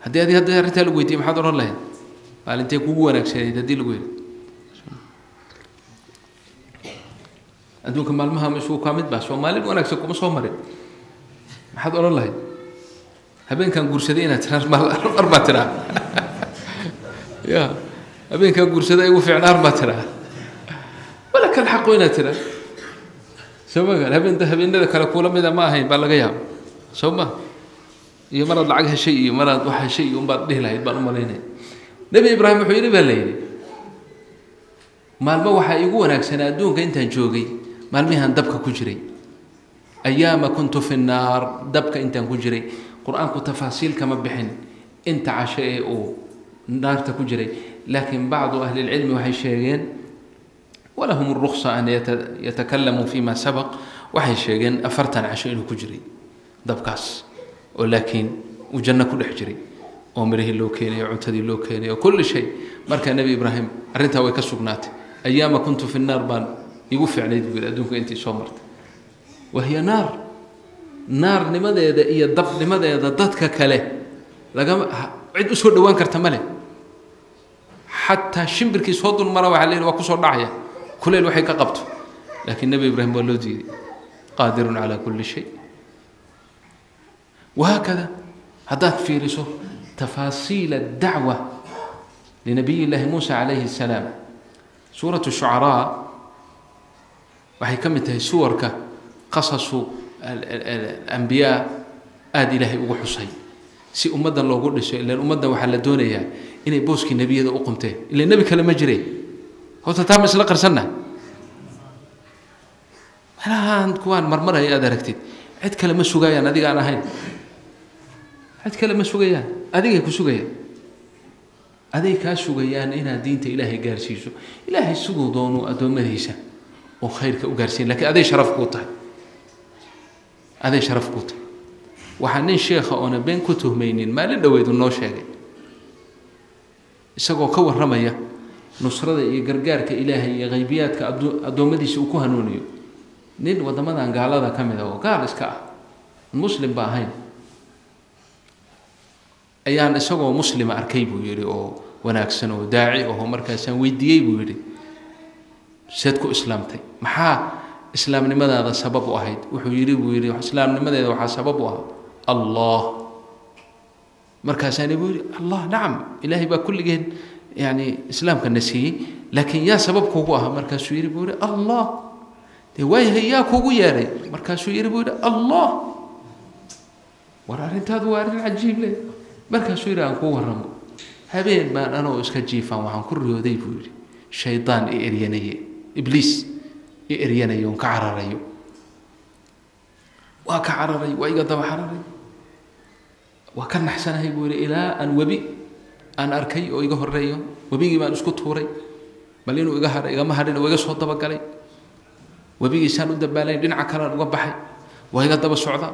Haddii adi hadda arrintaa lagu weydiiyey, maxaad odhan lahayd? Maalintee kuugu wanaagsanayd haddii lagu yidhi adduunka maalmaha ma isugu kaa mid baa soo maalin wanaagsan kuma soo marin, maxaad odhan lahayd? Habeenkan guursaday inaad tiraa ar baa tiraa, ya habeenkan guursaday igu fiicna ar baa tiraa, walaka alxaqu inaad tiraa, soo ma gal habeen habeenada kale kuula mida ma ahayn baa laga yaaba, soo ma? Iyo maraad lacag heshay iyo maraad wax heshay iyo unbaad dhihi lahayd baan u malaynaya. Nebi Ibraahim wuxuu yidhi, baa la yidhi, maalmo waxaa iigu wanaagsanaa adduunka intaan joogay maalmihaan dabka ku jiray, ayaama kuntu fi nnaar, dabka intaan ku jiray. Qur-aanku tafaasiil kama bixin inta casho ee uu naarta ku jiray, laakiin bacdu ahli lcilmi waxay sheegeen, walahum ruksa an yatakalamuu fima sabaq, waxay sheegeen 40 casho inuu ku jiray dabkaas, oo laakiin uu janno ku dhex jiray oo mirihii loo keenayo, cuntadii loo keenayo, kulli shay. Marka Nebi Ibraahim arrintaa way ka sugnaatay, ayaama kuntu fi nnaar baan igu fiicnayd buu yidhi adduunka intii soo martay. Wahiya naar, naarnimadeeda iyo dabnimadeeda dadka kale lagama cid usoo dhowaan karta ma leh, xataa shimbirkii soo dul mara waxaa la yidhi waa kusoo dhacaya kuleyl waxay ka qabto, laakiin Nebi Ibraahim waa loo diiday, qaadirun calaa kulli shay. Wahaakada haddaad fiiriso tafaasiil addacwa linabiy llaahi Muusa calayhi assalaam, suuratu shucaraa waxay ka mid tahay suwarka qasasu ambiyaa aada Ilaahay ugu xusay si ummaddan loogu dhiso. Ilaan ummaddan waxaa la doonayaa inay booskii nebiyada u qumteen, ilaan nebi kale ma jire. Horta taa ma isla qarsanna? Meelahaan kuwaan marmaraya aad aragtid, cid kale ma sugayaan adiga aan ahayn, cid kale ma sugayaan, adigay ku sugayaan, aday kaa sugayaan inaad diinta Ilaahay gaarsiiso. Ilaahay siduu doonuu addoommadiisa oo khayrka u gaarsiin, lakiin aday sharaf kuu tahay, aday sharaf kuu tahay. Waxaa nin sheekha oona been ku tuhmaynin maalin dhoweedu noo sheegay, isagoo ka warramaya nusrada iyo gargaarka Ilaahay iyo haybiyaadka addoommadiisa uu ku hanuuniyo, nin waddamadan gaalada ka mid a oo gaal iska ah, muslim ba ahayn, ayaan isagoo muslima arkay buu yidhi, oo wanaagsan oo daaci aho. Markaasaan weydiiyey buu yidhi, seed ku islaamtay, maxaa islaamnimadaada sabab u ahayd? Wuxuu yidhi buu yidhi, islaamnimadeeda waxaa sabab u ahaa Allah. Markaasaani buu yidhi, Allah nacam, Ilaahay baa kulligeen yani islaamka na siiyey, laakiin yaa sabab kuugu ahaa? Markaasuu yidhi buu yidhi, Allah. Dee waayahay, yaa kuugu yeedhay? Markaasuu yidhi buu yidhi, Allah. War arrintaadu waa arrin cajiib leh. Markaasuu yidhi, aan kuu warramo, habeen baan anoo iska jiifaan waxaan ku riyooday buu yidhi, shaydaan i eryanaye, ibliis i eryanayo, on ka cararayo. Waa ka cararay, waa iga daba cararay, waa ka naxsanahay buu yidhi, ilaa aan webi aan arkay oo iga horeeyo. Webigii baan isku tuuray bal inuu iga hadhay, igama hadhin, waa iga soo dabagalay. Webigiisaan u dabaalay, dhinaca kalean uga baxay, waa iga daba socda.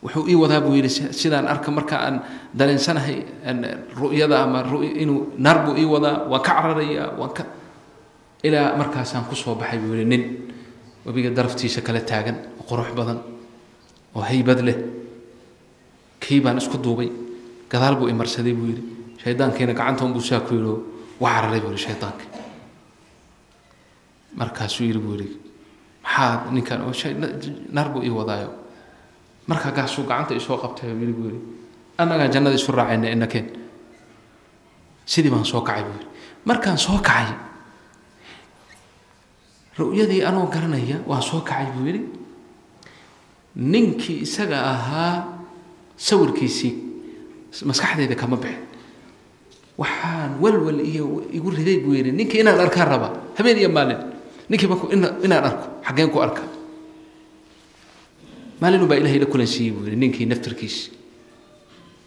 Wuxuu ii wadaa buu yidhi, sidaan arka marka aan dareensanahay ru'yada ama inuu naar buu ii wadaa, waan ka cararayaa, waan ka ilaa markaasaan kusoo baxay buu yidhi nin webiga daraftiisa kala taagan oo qurux badan oo haybad leh. Kii baan isku duubay, gadaal buu imarsaday buu yidhi, shaydaankiina gacanta unbuu saa ku yidhi, waa cararay buu yidhi shaydaanka. Markaasuu yidhi buu yidhi, maxaa ninkan naar buu ii wadaayo? Markaa gaasuu gacanta isoo qabtay oo yidhi buu yidhi, annagaa jannada isu raacayna, inakeen. Sidii baan soo kacay buu yidhi. Markaan soo kacay, ru'yadii anoo garanaya waan soo kacay buu yidhi, ninkii isaga ahaa sawirkiisii maskaxdayda kama bixin. Waxaan walwal iyo igu riday buu yidhi, ninkii inaan arkaan rabaa habeen iyo maalin, ninkii marku inaan arko, xaggeen ku arka? Maalin baa Ilahay la kulansiiyey buu yidhi ninkii naftirkiisi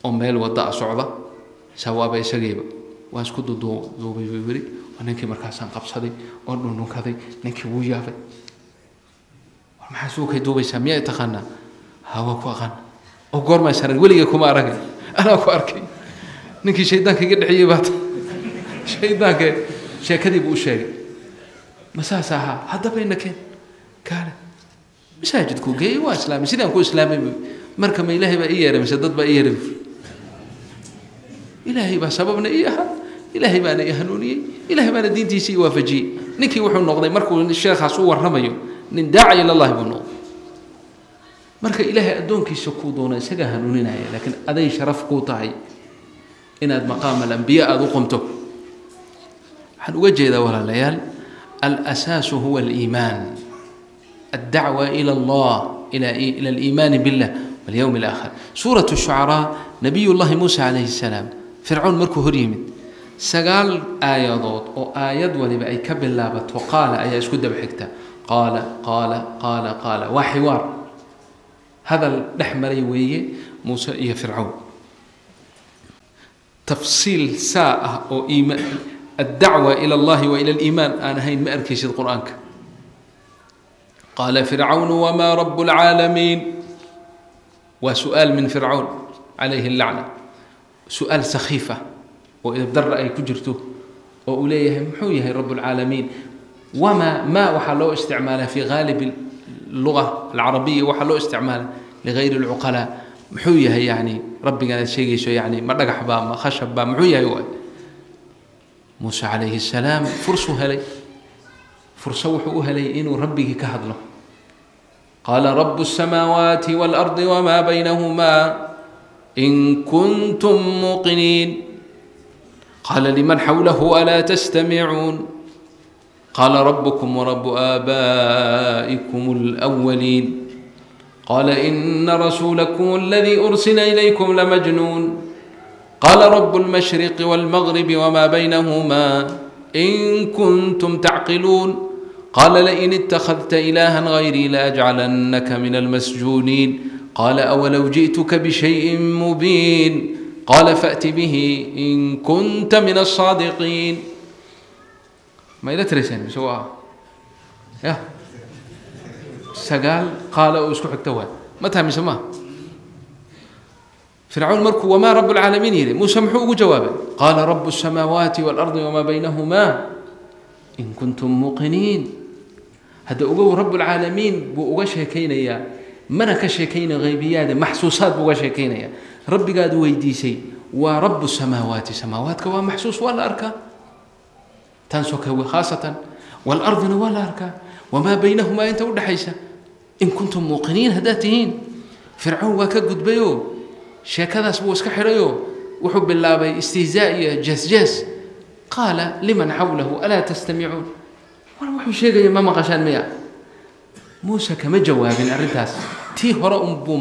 oo meel wadda a socda, sawaaba isagiiba. Waan isku duduubay buu yidhi oo ninkii markaasaan qabsaday oo dhundhunkaday. Ninkii wuu yaabay, war maxaa suukay duubaysaa, miyaa taqaanaa? Ha, waa ku aqaan. Oo goormaa saran? Weligay kuma aragay, anaa ku arkay, ninkii shaydaanka iga dhexiyey baa ta shaydaanka. Sheekadii buu u sheegay. Ma saas ahaa? Haddaba ina keen, kaale masaajidkuu geeyey, waa islaamay. Sidaan ku islaamay buu. Marka ma Ilaahay baa ii yeeray mise dad baa ii yeeray? Ilaahay baa sababna ii ahaa, Ilaahay baana ii hanuuniyey, Ilahay baana diintiisa ii waafajiyey. Ninkii wuxuu noqday markuu sheekhaas u warramayo nin daaci ilallahi buu noqday. Marka Ilaahay addoonkiisa kuu doona isagaa hanuuninaya, laakiin aday sharaf kuu tahay inaad maqaam alambiya aada u qumto. Waxaan uga jeedaa walaalayaal, alasaasu huwa aliimaan, addacwa ila Allah, ila aliimaani billah walyowm alaakhir. Suurat shucaraa, nabiy llahi Muusa calayhi salaam Fircoon markuu hor yimid, 9 aayadood oo aayad waliba ay ka bilaabato qaala ayaa isku daba xigta, qaala qaala qaala qaala, waa xiwaar hadal dhex maray weeye Muuse iyo Fircawn. Tafsiil saa ah oo iima addacwa ila allahi wa ila aliimaan aan ahayn ma arkaysid Qur-aanka. Qaala fircawnu wamaa rabu lcaalamiin, waa su-aal min Fircawn calayhi allacna, su-aal sakhiifa oo idabdarra ay ku jirto oo uu leeyahay muxuu yahay rabu lcaalamiin. Wamaa maa waxaa loo isticmaalaa fi gaalib luga alcarabiya, waxaa loo isticmaala ligayri lcuqalaa. Muxuu yahay yani rabbigan aad sheegayso? Yani ma dhagax baa, ma khashab baa, muxuu yahay? Waay Muuse calayhi salaam fursuu helay, furso wuxuu u helay inuu rabbigii ka hadlo. Qaala rabu الsamaawaati wاlardi wma baynahuma in kuntum muuqiniin. Qaala liman xawlahu alaa tastamicuun. Qaala rabkm wrabu aaba'ikum اlأwaliin. Qaala ina rasuulakum aladii ursila ilaykum lamajnuun. Qaala rabu اlmashriqi wاlmagribi wma baynahuma in kuntum tacqiluun. Qaala lain ittakhadta ilaahan hayrii laajcalannaka min almasjuuniin. Qaala awalow ji'tuka bishayin mubiin. Qaala faأti bihi in kunta min aلsaadiqiin. Ma ila tirayseen mise waa ya 9 qaala oo isku xigta waay ma tahay mise ma? Fircawn markuu wamaa rabu lcaalamiin yidhi, Muuse muxuu ugu jawaabay? Qaala rabu الsamaawaati wاlardi wamaa baynahumaa in kuntum muuqiniin. Hadda ogow, rabu lcaalamiin buu uga sheekaynayaa, mana ka sheekaynaya haybiyaada, maxsuusaad buu uga sheekaynaya. Rabbigaad weydiisay waa rabu samaawaati, samaawaadka waa maxsuus, waa la arkaa, tan sokawe khaasatan, waalardina waa la arkaa, wamaa baynahumaa inta udhexaysa, in kuntum muuqiniin haddaad tihiin. Fircawn waa ka gudbayoo sheekadaas buu iska xidhayoo wuxuu bilaabay istihzaa iyo jees-jees. Qaala liman xawlahu alaa tastamicuun, war wuxuu sheegaya ma maqashaan miya? Muuse kama jawaabin arrintaas, tii hore unbuu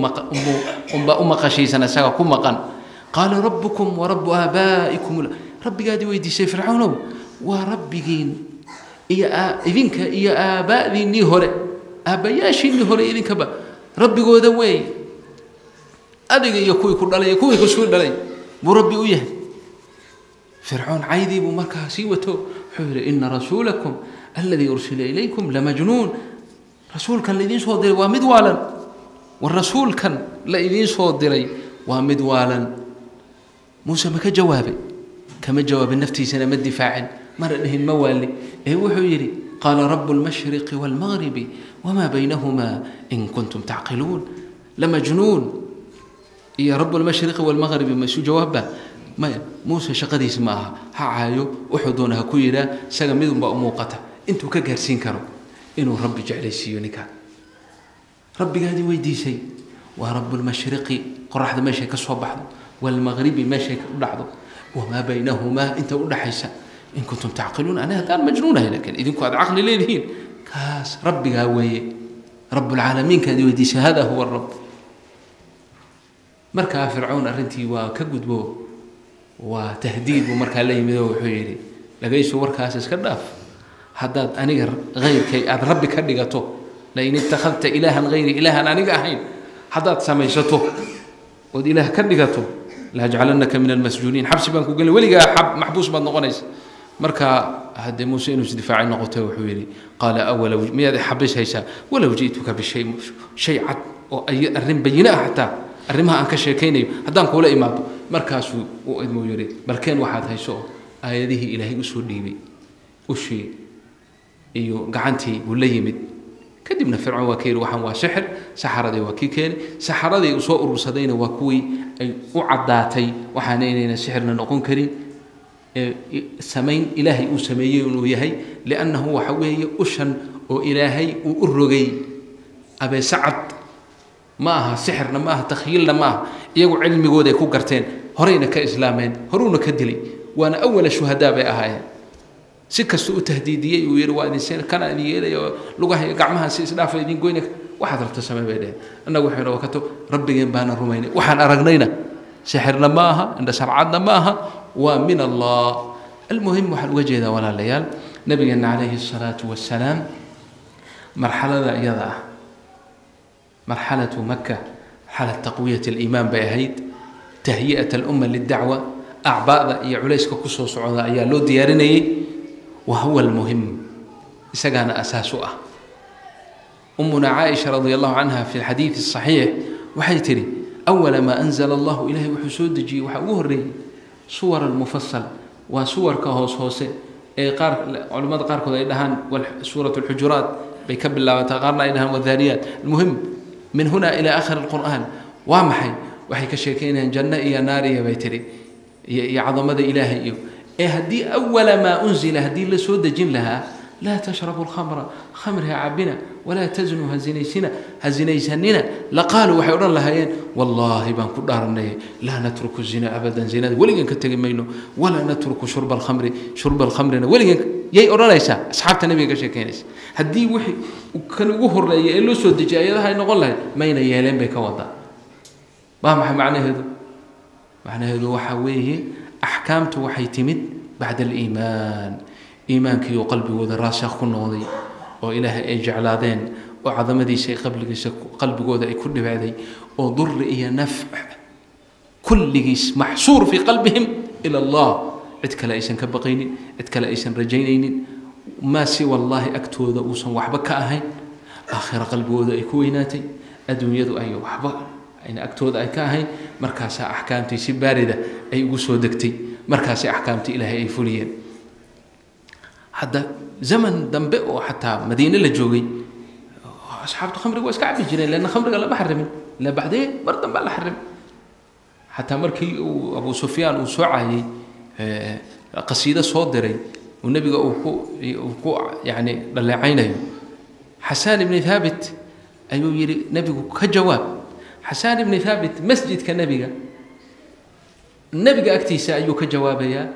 unbaa u maqashiisan isaga ku maqan. Qaala rabbukum wa rabbu aabaa'ikum, rabbigaadii weydiisay Fircawnow waa rabbigiin iyo idinka iyo aabaa'diinnii hore, aabbayaashiinnii hore idinkaba rabbigooda weey, adiga iyo kuwii ku dhalay iyo kuwii kusii dhalay buu rabbi u yahay. Fircoon caydii buu markaa sii wato, wuxuu yidhi ina rasuulakum aladii ursila ilaykum lamajnuun, rasuulkan la idiin soo diray waa mid waalan, war rasuulkan la idiin soo diray waa mid waalan. Muuse ma ka jawaabay? Kama jawaabin, naftiisana ma difaacin, mana dhihin ma waali, ee wuxuu yidhi qaala rabu lmashriqi wاlmagribi wamaa baynahumaa in kuntum tacqiluun. Lamajnuun iyo rabu lmashriqi wاlmagribi ma isu jawaabba? Maya. Muuse shaqadiisa ma aha, ha caayo wuxuu doona ha ku yidhaa, isaga midunbaa u muuqata intuu ka gaarsiin karo inuu rabbi jeclaysiiyo ninkaa. Rabbigaadii weydiisay waa rabu lmashriqi, qoraxda meeshay ka soo baxdo, waalmagribi meeshay u dhacdo, wamaa baynahumaa inta udhaxaysa, in kuntum tacqiluun. Ani haddaan majnuunahay laakiin idinku aad caqli leedihiin, kaas rabbigaa weeye, rabbulcaalamiinkaadii weydiisay, hada huwa rab. Markaa Fircawn arrintii waa ka gudbo, waa tahdiid buu markaa la yimid oo wuxuu yidhi dhagayso, warkaas iska dhaaf, haddaad aniga hayrkay aada rabbi ka dhigato, lain ittakhadta ilaahan hayri, ilaahan aniga ahayn haddaad samaysato ood ilaah ka dhigato, laajcalanaka min almasjuuniin, xabsi baan ku gelin, weligaa maxbuus baad noqonaysa. Marka haddee Muuse inuu isdifaacay noqotay, wuxuu yidhi qaala awalow miyaad xabis haysaa, walow ji'tuka bishay shay cad oo ay arrin bayine ah, xataa arrimaha aan ka sheekaynayo haddaan kuula imaado. Markaasuu u idmuu yidhi balkeen waxaad hayso oo aayadihii ilaahay usoo dhiibay, ushii iyo gacantii buu la yimid. Kadibna Fircoon waa ka yidhi waxaan waa sixir, saxaradii waa kii keenay, saxaradii uu soo urursadayna waa kuwii ay u caddaatay waxaana inayna sixirna noqon karin, samayn ilaahay uu sameeyey inuu yahay, liannahu waxa weeye ushan oo ilaahay uu u rogay abeese cad ma aha, sixirna ma aha, takhyiilna ma aha, iyagu cilmigooday ku garteen, horeyna ka islaameen, horuuna ka dilay, waana awala shuhadaa bay ahaayeen. Si kastuu u tahdiidiyey uu yihi waa idin seen kana idin yeelaya oo lugaha iyo gacmaha si isdhaafa idin goynay, waxaad rabta samey bay dheheen, annagu waxayna wakato rabbigeen baana rumaynay, waxaan aragnayna sixirna ma aha, indha sarcadna ma aha, waa min Allah. Almuhim waxaan uga jeedaa walaalayaal, nabigeenna calayhi الsalaatu wassalaam marxalada iyada ah, marxalatu Maka, marxalat taqwiyat aliimaan bay ahayd, tahyi'at alumma lidacwa, acbaa'da iyo culayska kusoo socda ayaa loo diyaarinayay, wa huwa almuhim, isagaana asaas u ah. Umuna Caaisha radi allahu canha fi xadiidi saxiix waxay tidhi awala maa anzala allahu, ilahay wuxuu soo dejiyey waxaa ugu horreeyey suwar almufasal, waa suwarka hoos hoose ee qaar culimmada qaarkood ay dhahaan suurat alxujuraat bay ka bilaabataa, qaarna ay dhahaan wadaariyaat. Almuhim min huna ila aakhir alqur'aan waa maxay? Waxay ka sheekeynayaan janno iyo naariya bay tidhi iyo cadamada ilaahay. Iyo ee haddii awala maa unzila haddii la soo dejin lahaa laa tashrabu alkhamra, khamri ha cabina, walaa taznuu, ha zinaysina, ha zinaysanina, laqaaluu waxay odhan lahaayeen wallaahi baan ku dhaaranay laa natruku zina abadan, zinada weligan ka tegi mayno, walaa natruku shurba alkhamri, shurba alkhamrina weligan. Yay odhanaysaa? Asxaabta nabiga ka sheekeynaysa. Haddii wixii kan ugu horreeya ee loo soo dejiyay ayadaha ay noqon lahayd mayna yeeleen bay ka wadaa. Waa maxay macnaheedu? Macnaheedu waxaa weeye axkaamtu waxay timid bacda aliimaan, iimaankiioo qalbigooda raasakh ku noqday Oo Ilaahay ay jeclaadeen, oo cadamadiisa ay qabligiisa qalbigooda ay ku dhibacday, oo durri iyo nafc kulligiis maxsuur fii qalbihim ila Allah, cid kale aysan ka baqaynin, cid kale aysan rajaynaynin, maa siwa Allahi agtooda uusan waxba ka ahayn, aakhira qalbigooda ay ku weynaatay, adduunyadu ay waxba ayna agtooda ay ka ahayn. Markaasaa axkaamtii si baarida ay ugu soo degtay, markaasay axkaamtii Ilaahay ay fuliyeen. Hadda zaman dambe oo xataa Madiine la joogay, asxaabtu khamriga waa iska cabi jireen, leanna khamriga lama xarimin ila bacdeen, mar dambaa la xarim. Xataa markii uu Abu Sufyaan uu soo caayay, qasiido soo diray uu nebiga uu ku yani dhaleecaynayo, Xasaan ibni Thaabit ayuu yidhi nebigu ka jawaab. Xasaan ibni Thaabit masjidka nebiga agtiisa ayuu ka jawaabayaa.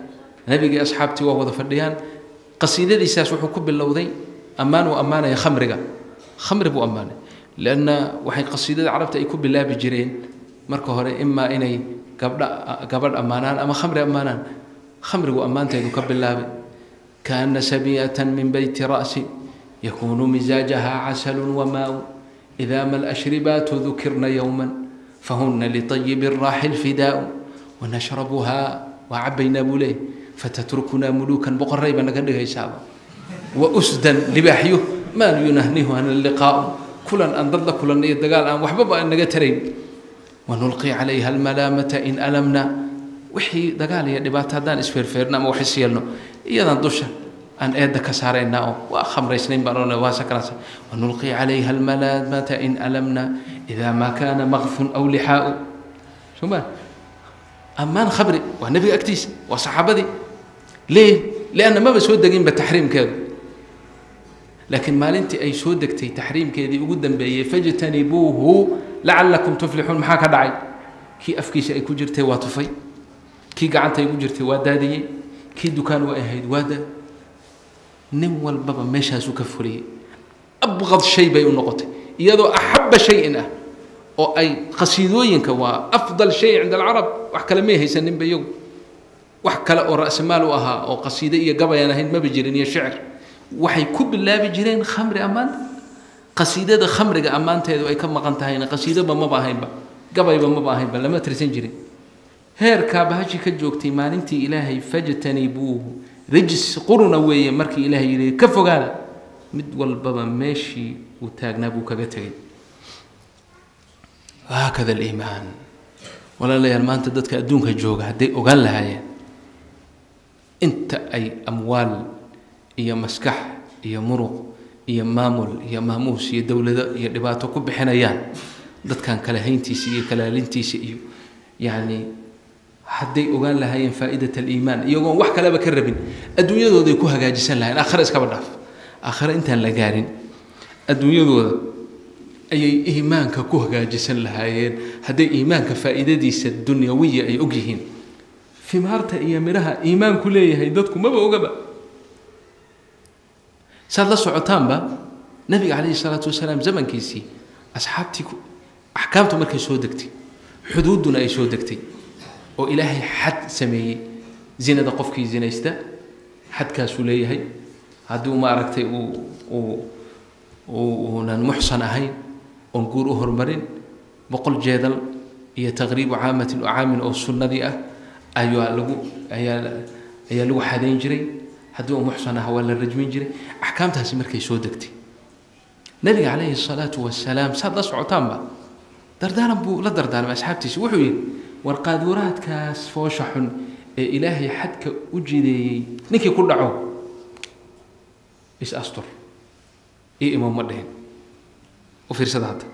Nebigii asxaabtii waa wada fadhiyaan. Qasiidadiisaas wuxuu ku bilowday ammaan uu ammaanaya khamriga. Khamri buu ammaanay, lianna waxay qasiidada carabta ay ku bilaabi jireen marka hore imaa inay gabdha gabadh ammaanaan ama khamri ammaanaan. Khamrigu ammaanteedu ka bilaabay: kaana sabiyatan min beyti ra'si yakunu misaajaha casalu wamaau, ida ma alashribaatu dukirna yowma fahuna litayibi raaxi lfidaau, wanashrabuhaa, waa cabaynaa buu leeyay, fatatrukunaa muluukan, boqoray baa naga dhigaysaaba, wa usdan, libaaxyo, maa yunahnihuhana liqaau, kulan aan dad la kulan iyo dagaal aan waxbaba aan naga tarayn, wanulqi calayha almalaamata in alamna, wixii dagaal iyo dhibaato haddaan isfeerfeerno ama wax is yeelno, iyadan dusha aan eedda ka saaraynaa oo waa khamraysnayn baan oonay, waa sakraansan, wanulqi calayha almalaamata in alamna ida ma kaana maqfun aw lixaau. Soma ammaan khamri waa nebiga agtiisa, waa saxaabadii. Lee lianna maba soo deginba taxriimkeedu, laakiin maalintii ay soo degtay taxriimkeedii ugu dambeeyey, fajtanibuuhu lacalakum tuflixuun, maxaa ka dhacay? Kii afkiisa ay ku jirtay waa tufay, kii gacanta ay ku jirtay waa daadiyey, kii dukaan u ahayd waa da nin walbaba meeshaasuu ka fuliyey. Abqad shay bay u noqotay, iyadoo axaba shayin ah oo ay qasiidooyinka waa afdal shay cinda alcarab. Wax kale may haysaninba iyagu, wax kale oo ra'samaal u ahaa oo qasiide iyo gabayaan ahayn maba jirin iyo shicir. Waxay ku bilaabi jireen khamri ammaanta. Qasiidada khamriga ammaanteedu ay ka maqan tahayna qasiidaba maba ahaynba, gabayba maba ahaynba, lama tirsan jirin. Heerkaa bahashi ka joogtay maalintii Ilaahay fajtanibuuhu rijs quruna weeye, markii Ilaahay yidhi ka fogaada, mid walbaba meeshii uu taagnaa buu kaga tegay. Haakada aliimaan, walaalayaal. Maanta dadka adduunka jooga hadday ogaan lahaayeen inta ay amwaal iyo maskax iyo muruq iyo maamul iyo maamuus iyo dowlado iyo dhibaato ku bixinayaan dadkan kala hayntiisa iyo kalaalintiisa iyo yacni, hadday ogaan lahaayeen faa'idat aliimaan, iyagoon wax kaleba ka rabin, adduunyadooday ku hagaajisan lahayen. Aakhare iskaba dhaaf, aakhare intaan la gaarin adduunyadooda ayay iimaanka ku hagaajisan lahaayeen, hadday iimaanka faa'iidadiisa dunyawiya ay og yihiin. Fimaarta iyo midhaha iimaanku leeyahay dadku maba ogaba. Saad la socotaanba, nabiga calayhi salaatu wasalaam zamankiisii asxaabtii axkaamtu markay soo degtay, xuduudduna ay soo degtay, oo Ilaahay xad sameeyey, zinada qofkii zinaysta xadkaasuu leeyahay, haddii ma aragtay uu uunan muxsan ahayn oon guur u horumarin, 100 jeedal iyo taqriibu caamatin oo caamin oo sunnadii ah ayaa lagu ayaa lagu xadayn jiray. Haddii uu muxsan aha waa la rajmin jiray. Axkaamtaasi markay soo degtay, nabiga calayhi salaatu wasalaam, saad la socotaanba, dardaaran buu la dardaarmay asxaabtiisi. Wuxuu yidhi: war qaaduuraadkaas foosha xun ee Ilaahay xadka u jideeyey ninkii ku dhaco is astur, iyo imow ma dhihin. U fiirsada hadda,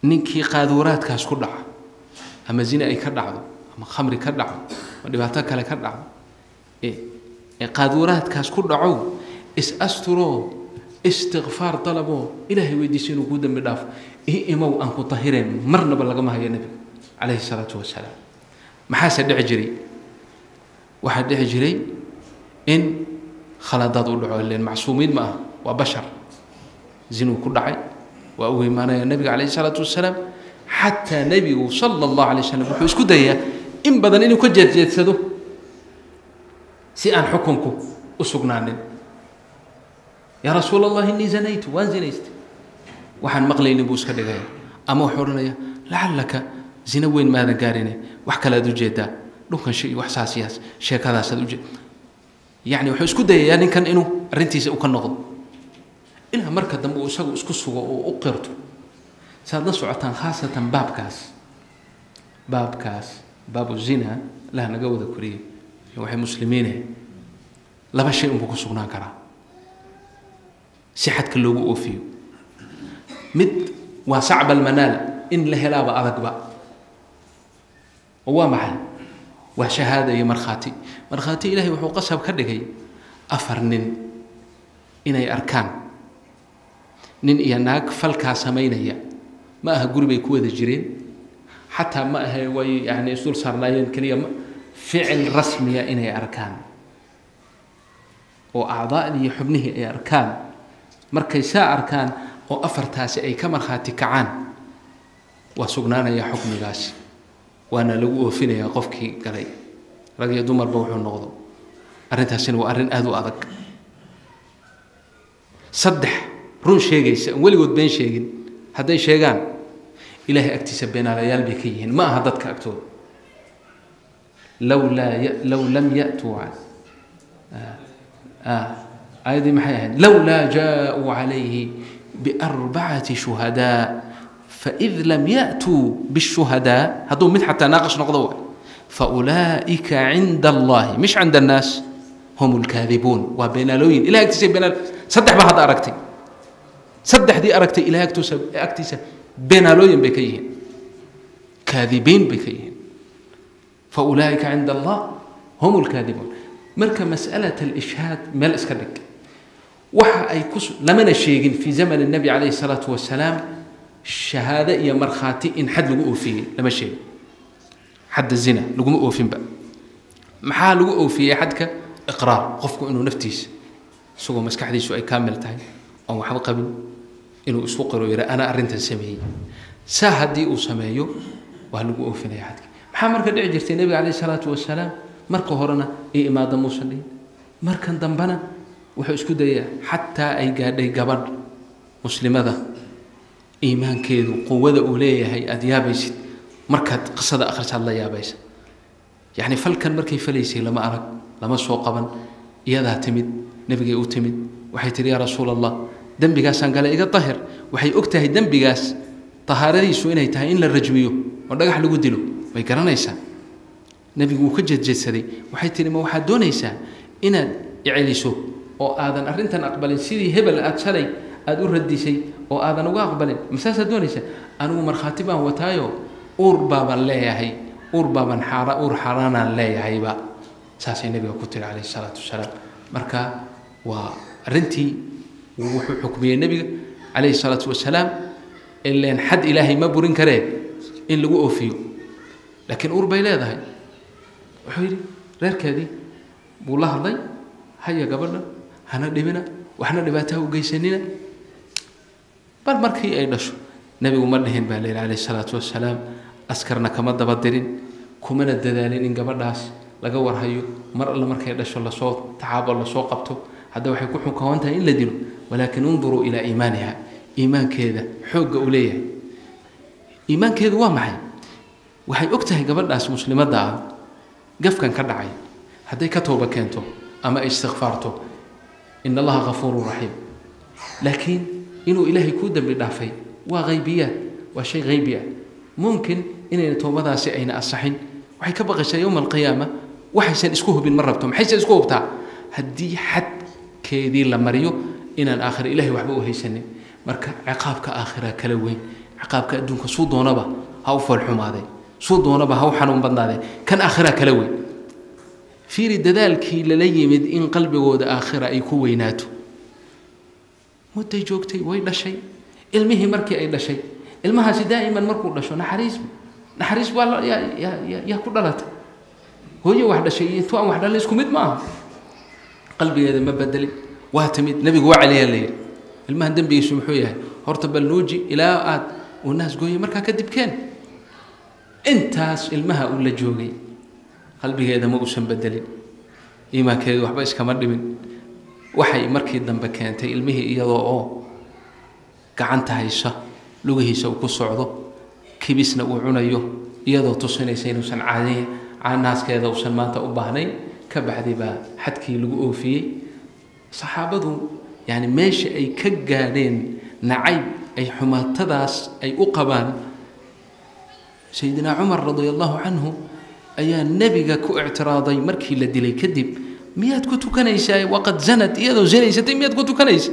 ninkii qaaduuraadkaas ku dhaca, ama zina ay ka dhacdo, ama khamri ka dhacdo, ama dhibaato kale ka dhacdo, ee qaaduuraadkaas ku dhacow, is asturoo istikfaar dalaboo Ilaahay weydiiso inuu kuu dembi dhaafo, ii imow aan ku tahireen, marnaba lagama hayo nebiga calayhi salaatu wasalaam. Maxaase dhici jiray? Waxaa dhici jiray in khaladaad u dhaco, ileen macsuumiin ma aha, waa bashar. Zinuu ku dhacay, waa ugu imaanaya nebiga calayhi salaatu wasalaam. Xataa nebigu sala Allahu alay wasalam wuxuu isku dayaa in badan inuu ka jeedjeedsado si aan xukunku u sugnaanin. Yaa Rasuul Allah, innii zanaytu, waan zinaystay. Waxaan maqlaynin buu iska dhigaya, ama wuxuu odhanaya lacallaka zina weyn maadan gaarine, wax kale aad ujeedaa, dhunkansho iyo wax saas yaas sheekadaasaad ujeed. Yacni wuxuu isku dayayaa ninkan inuu arrintiisa u ka noqdo ilaa marka dambe uu isagu isku sugo oo u qirto. Saad la socotaan, khaasatan baabkaas baabu zina lah naga wada koriyey, waxay muslimiine laba shay unbuu ku sugnaan karaa si xadka loogu oofiyo. Mid waa sacb almanaal, in la helaaba adagba, oo waa maxay? Waa shahaada iyo markhaati. Markhaati Ilahay wuxuu qasab ka dhigay 4 nin inay arkaan nin iyo naag falkaa samaynaya. Ma aha guri bay ku wada jireen, xataa ma ahe way yani isdul saarnaayeen keliya, ficil rasmiya inay arkaan oo acdaa'dii iyo xubnihii ay arkaan. Markay saa arkaan oo 4taasi ay ka markhaati kacaan, waa sugnaanaya xukmigaasi, waana lagu oofinayaa qofkii galay, rag iyo dumarba wuxuu noqdo. Arrintaasina waa arrin aada u adag. 3 run sheegaysa aan weligood been sheegin, hadday sheegaan Ilaahay agtiisa beenaalayaal bay ka yihiin, ma aha dadka agtooda. Low lam ya'tuu aayaddii maxay ahayd? Lowlaa jaaءuu calayhi biarbacati shuhadaa faid lam ya'tuu bishuhadaa, hadduu mid xataa naaqash noqdo waay, faulaa'ika cinda Allahi mish cinda annaas hum lkaadibuun, waa beenaalooyin Ilahay agtiisa beenaal. 3 baa hadda aragtay, 3dii aragtay Ilahay agtiisa beenaalooyin bay ka yihiin, kaadibiin bay ka yihiin. Faulaa'ika cinda Allah hum lkaadibuun. Marka mas'alat alishhaad meel iska dhig, waxa ay ku lamana sheegin fii zaman الnabi calayhi الsalaatu wasalaam shahaado iyo markhaati in xad lagu oofiyey, lama sheegin. Xadda zina laguma oofinba. Maxaa lagu oofiyey xadka? Iqraar, qofku inuu naftiisa isagoo maskaxdiisu ay kaamil tahay oon waxba qabin inuu isku qiro, yidha ana arrintan sameeyey. Saa haddii uu sameeyo waa lagu oofinaya xadka. Maxaa marka dhici jirtay? Nebiga calayhi salaatu wasalaam marka horena ii imaada muusan dhihin, markan dambena wuxuu isku dayaa xataa ay gaadhay gabadh muslimada iimaankeedu quwada uu leeyahay aada yaabaysid, markaad qisada akhrisaad la yaabaysa. Yacni falkan markay falaysay lama arag, lama soo qaban, iyadaa timid nebigay u timid, waxay tihi yaa Rasuul Allah, dembigaasaan gale, iga dahir. Waxay og tahay dembigaas tahaaradiisu inay tahay in la rajmiyo oo dhagax lagu dilo, way garanaysaa. Nebigu wuu ka jeedjeedsaday. Waxay tihi ma waxaad doonaysaa inaad iceliso oo aadan arrintan aqbalin, sidii hebel aad shalay aada u radisay oo aadan uga aqbalin? Masaasaad doonaysaa? Anigu markhaati baan wataayo, uur baaban leeyahay, uur baaban xaara, uur xaaraanaan leeyahayba. Saasay nebiga ku tiri calayhi salaatu wasalaam. Marka waa arrintii wuxuu xukmiyey nebiga calayhi salaatu wasalaam, ileen xad Ilaahay ma burin karee, in lagu oofiyo, laakiin uur bay leedahay. Wuxuu yidhi reerkeedii buu la hadlay, haya gabadha hana dhibina, waxna dhibaataha u geysanina, bal markii ay dhasho. Nebigu ma dhihin baa la yidhi calayhi salaatu wasalaam, askarna kama daba dirin, kumana dadaalin in gabadhaas laga warhayo, mar alle markay dhasho lasoo tacaabo lasoo qabto. Hadda waxay ku xukawan tahay in la dilo, walaakin unduruu ilaa iimaaniha, iimaankeeda xoogga uu leeyahay. Iimaankeedu waa maxay? Waxay og tahay gabadhaas muslimadda ah gafkan ka dhacay hadday ka tooba keento ama ay istikfaarto, in Allaha ghafuurun raxiim. Laakiin inuu Ilaahay kuu dembi dhaafay waa haybiyaad, waa shay haybi ah, mumkin inayna toobadaasi ayna asaxin. Waxay ka baqaysaa yowma alqiyaama, waxaysan isku hubin ma rabto. Maxaysan isku hubtaa? Haddii xadkeedii la mariyo inaan aakhira Ilahay waxba u haysanin. Marka ciqaabka aakhira kala weyn ciqaabka adduunka, suu doonaba ha u foolxumaaday, suu doonaba ha u xanuun badnaaday, kan aakhira kala weyn. Fiiri dadaalkii lala yimid in qalbigooda aakhira ay ku weynaato. Mudday joogtay, way dhashay ilmihii. Markii ay dhashay ilmahaasi, daa'iman markuu dhasho naxariis naxariis baa yaa ku dhalatay. Hooyo wax dhashay iyo intuu aan wax dhalin isku mid ma aha. Qalbigeeda ma bedelin. Waa timid, nebigu waa celiyaa, la yidhi ilmahan dembigiisu muxuu yahay? Horta bal nuuji ilaa aad uu naas gooyay, markaa kadib keen. Intaas ilmaha uu la joogay qalbigeeda ma uusan bedelin, iimaankeedu waxba iskama dhimin. Waxay markii dambe keentay ilmihii iyadoo oo gacanta haysa, lugihiisa uu ku socdo, kibisna uu cunayo, iyadoo tusinaysa inuusan caadi naaskeeda uusan maanta u baahnayn. Ka bacdi baa xadkii lagu oofiyey. Saxaabadu yani meesha ay ka gaadheen nacayb ay xumaatadaas ay u qabaan. Sayidina Cumar radia allahu canhu ayaa nebiga ku ictiraaday markii la dilay kadib, miyaad ku tukanaysaa waqad zanad, iyadoo zinaysatay miyaad ku tukanaysa?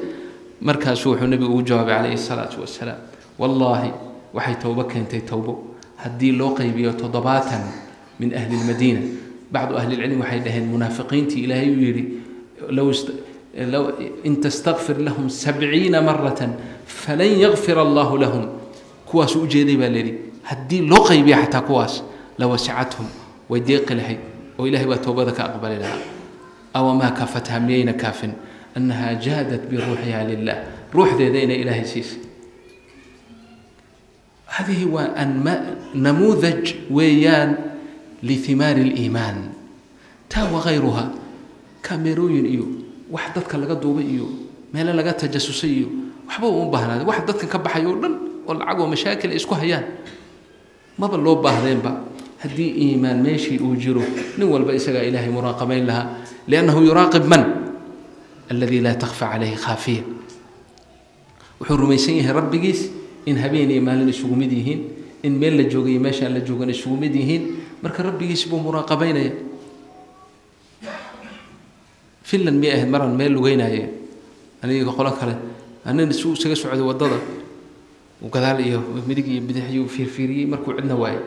Markaasuu wuxuu nebigu ugu jawaabay calayhi salaatu wasalaam, wallaahi waxay towbo keentay towbo haddii loo qaybiyo 70 min ahli lmadiina. Bacdu ahli lcilm waxay dhaheen munaafiqiintii Ilaahay uu yidhi low in tastakfir lahum 70 maratan falan yakfir allahu lahum, kuwaasuu ujeeday baa layidhi. Haddii loo qaybiyo xataa kuwaas lawasicathum, way deeqi lahayd oo Ilahay baa towbada ka aqbali lahaa. Awamaa kafatha, miyayna kaafin annaha jaadat biruuxiha lilah, ruuxdeeda inay Ilaahay siisay? Hadihi waa namuudaj weeyaan lihimaari اliimaan. Taa wagayruha, kamerooyin iyo wax dadka laga duubay iyo meelo laga tajasusay iyo waxba uma baahnaaday. Wax dadkan ka baxay oo dhan oo lacag oo mashaakil ay isku hayaan maba loo baahdeenba. Haddii iimaan meeshii uu jiro, nin walba isagaa Ilaahay muraaqabayn lahaa, liannahu yuraaqib man aladi laa takfa calayhi khaafiya. Wuxuu rumaysan yahay rabbigiis in habeen iyo maalin isugu mid yihiin, in meel la joogay iyo meeshaan la joogan isugu mid yihiin. Marka rabbigiis buu muraaqabaynaya. Finland miyay ahayd maraan meel lugeynaye aniga qolo kale, anin isu isaga socday waddada, uu gadaal iyo midig iyo bidix iyuu fiirfiiriyey. Markuu cidna waayey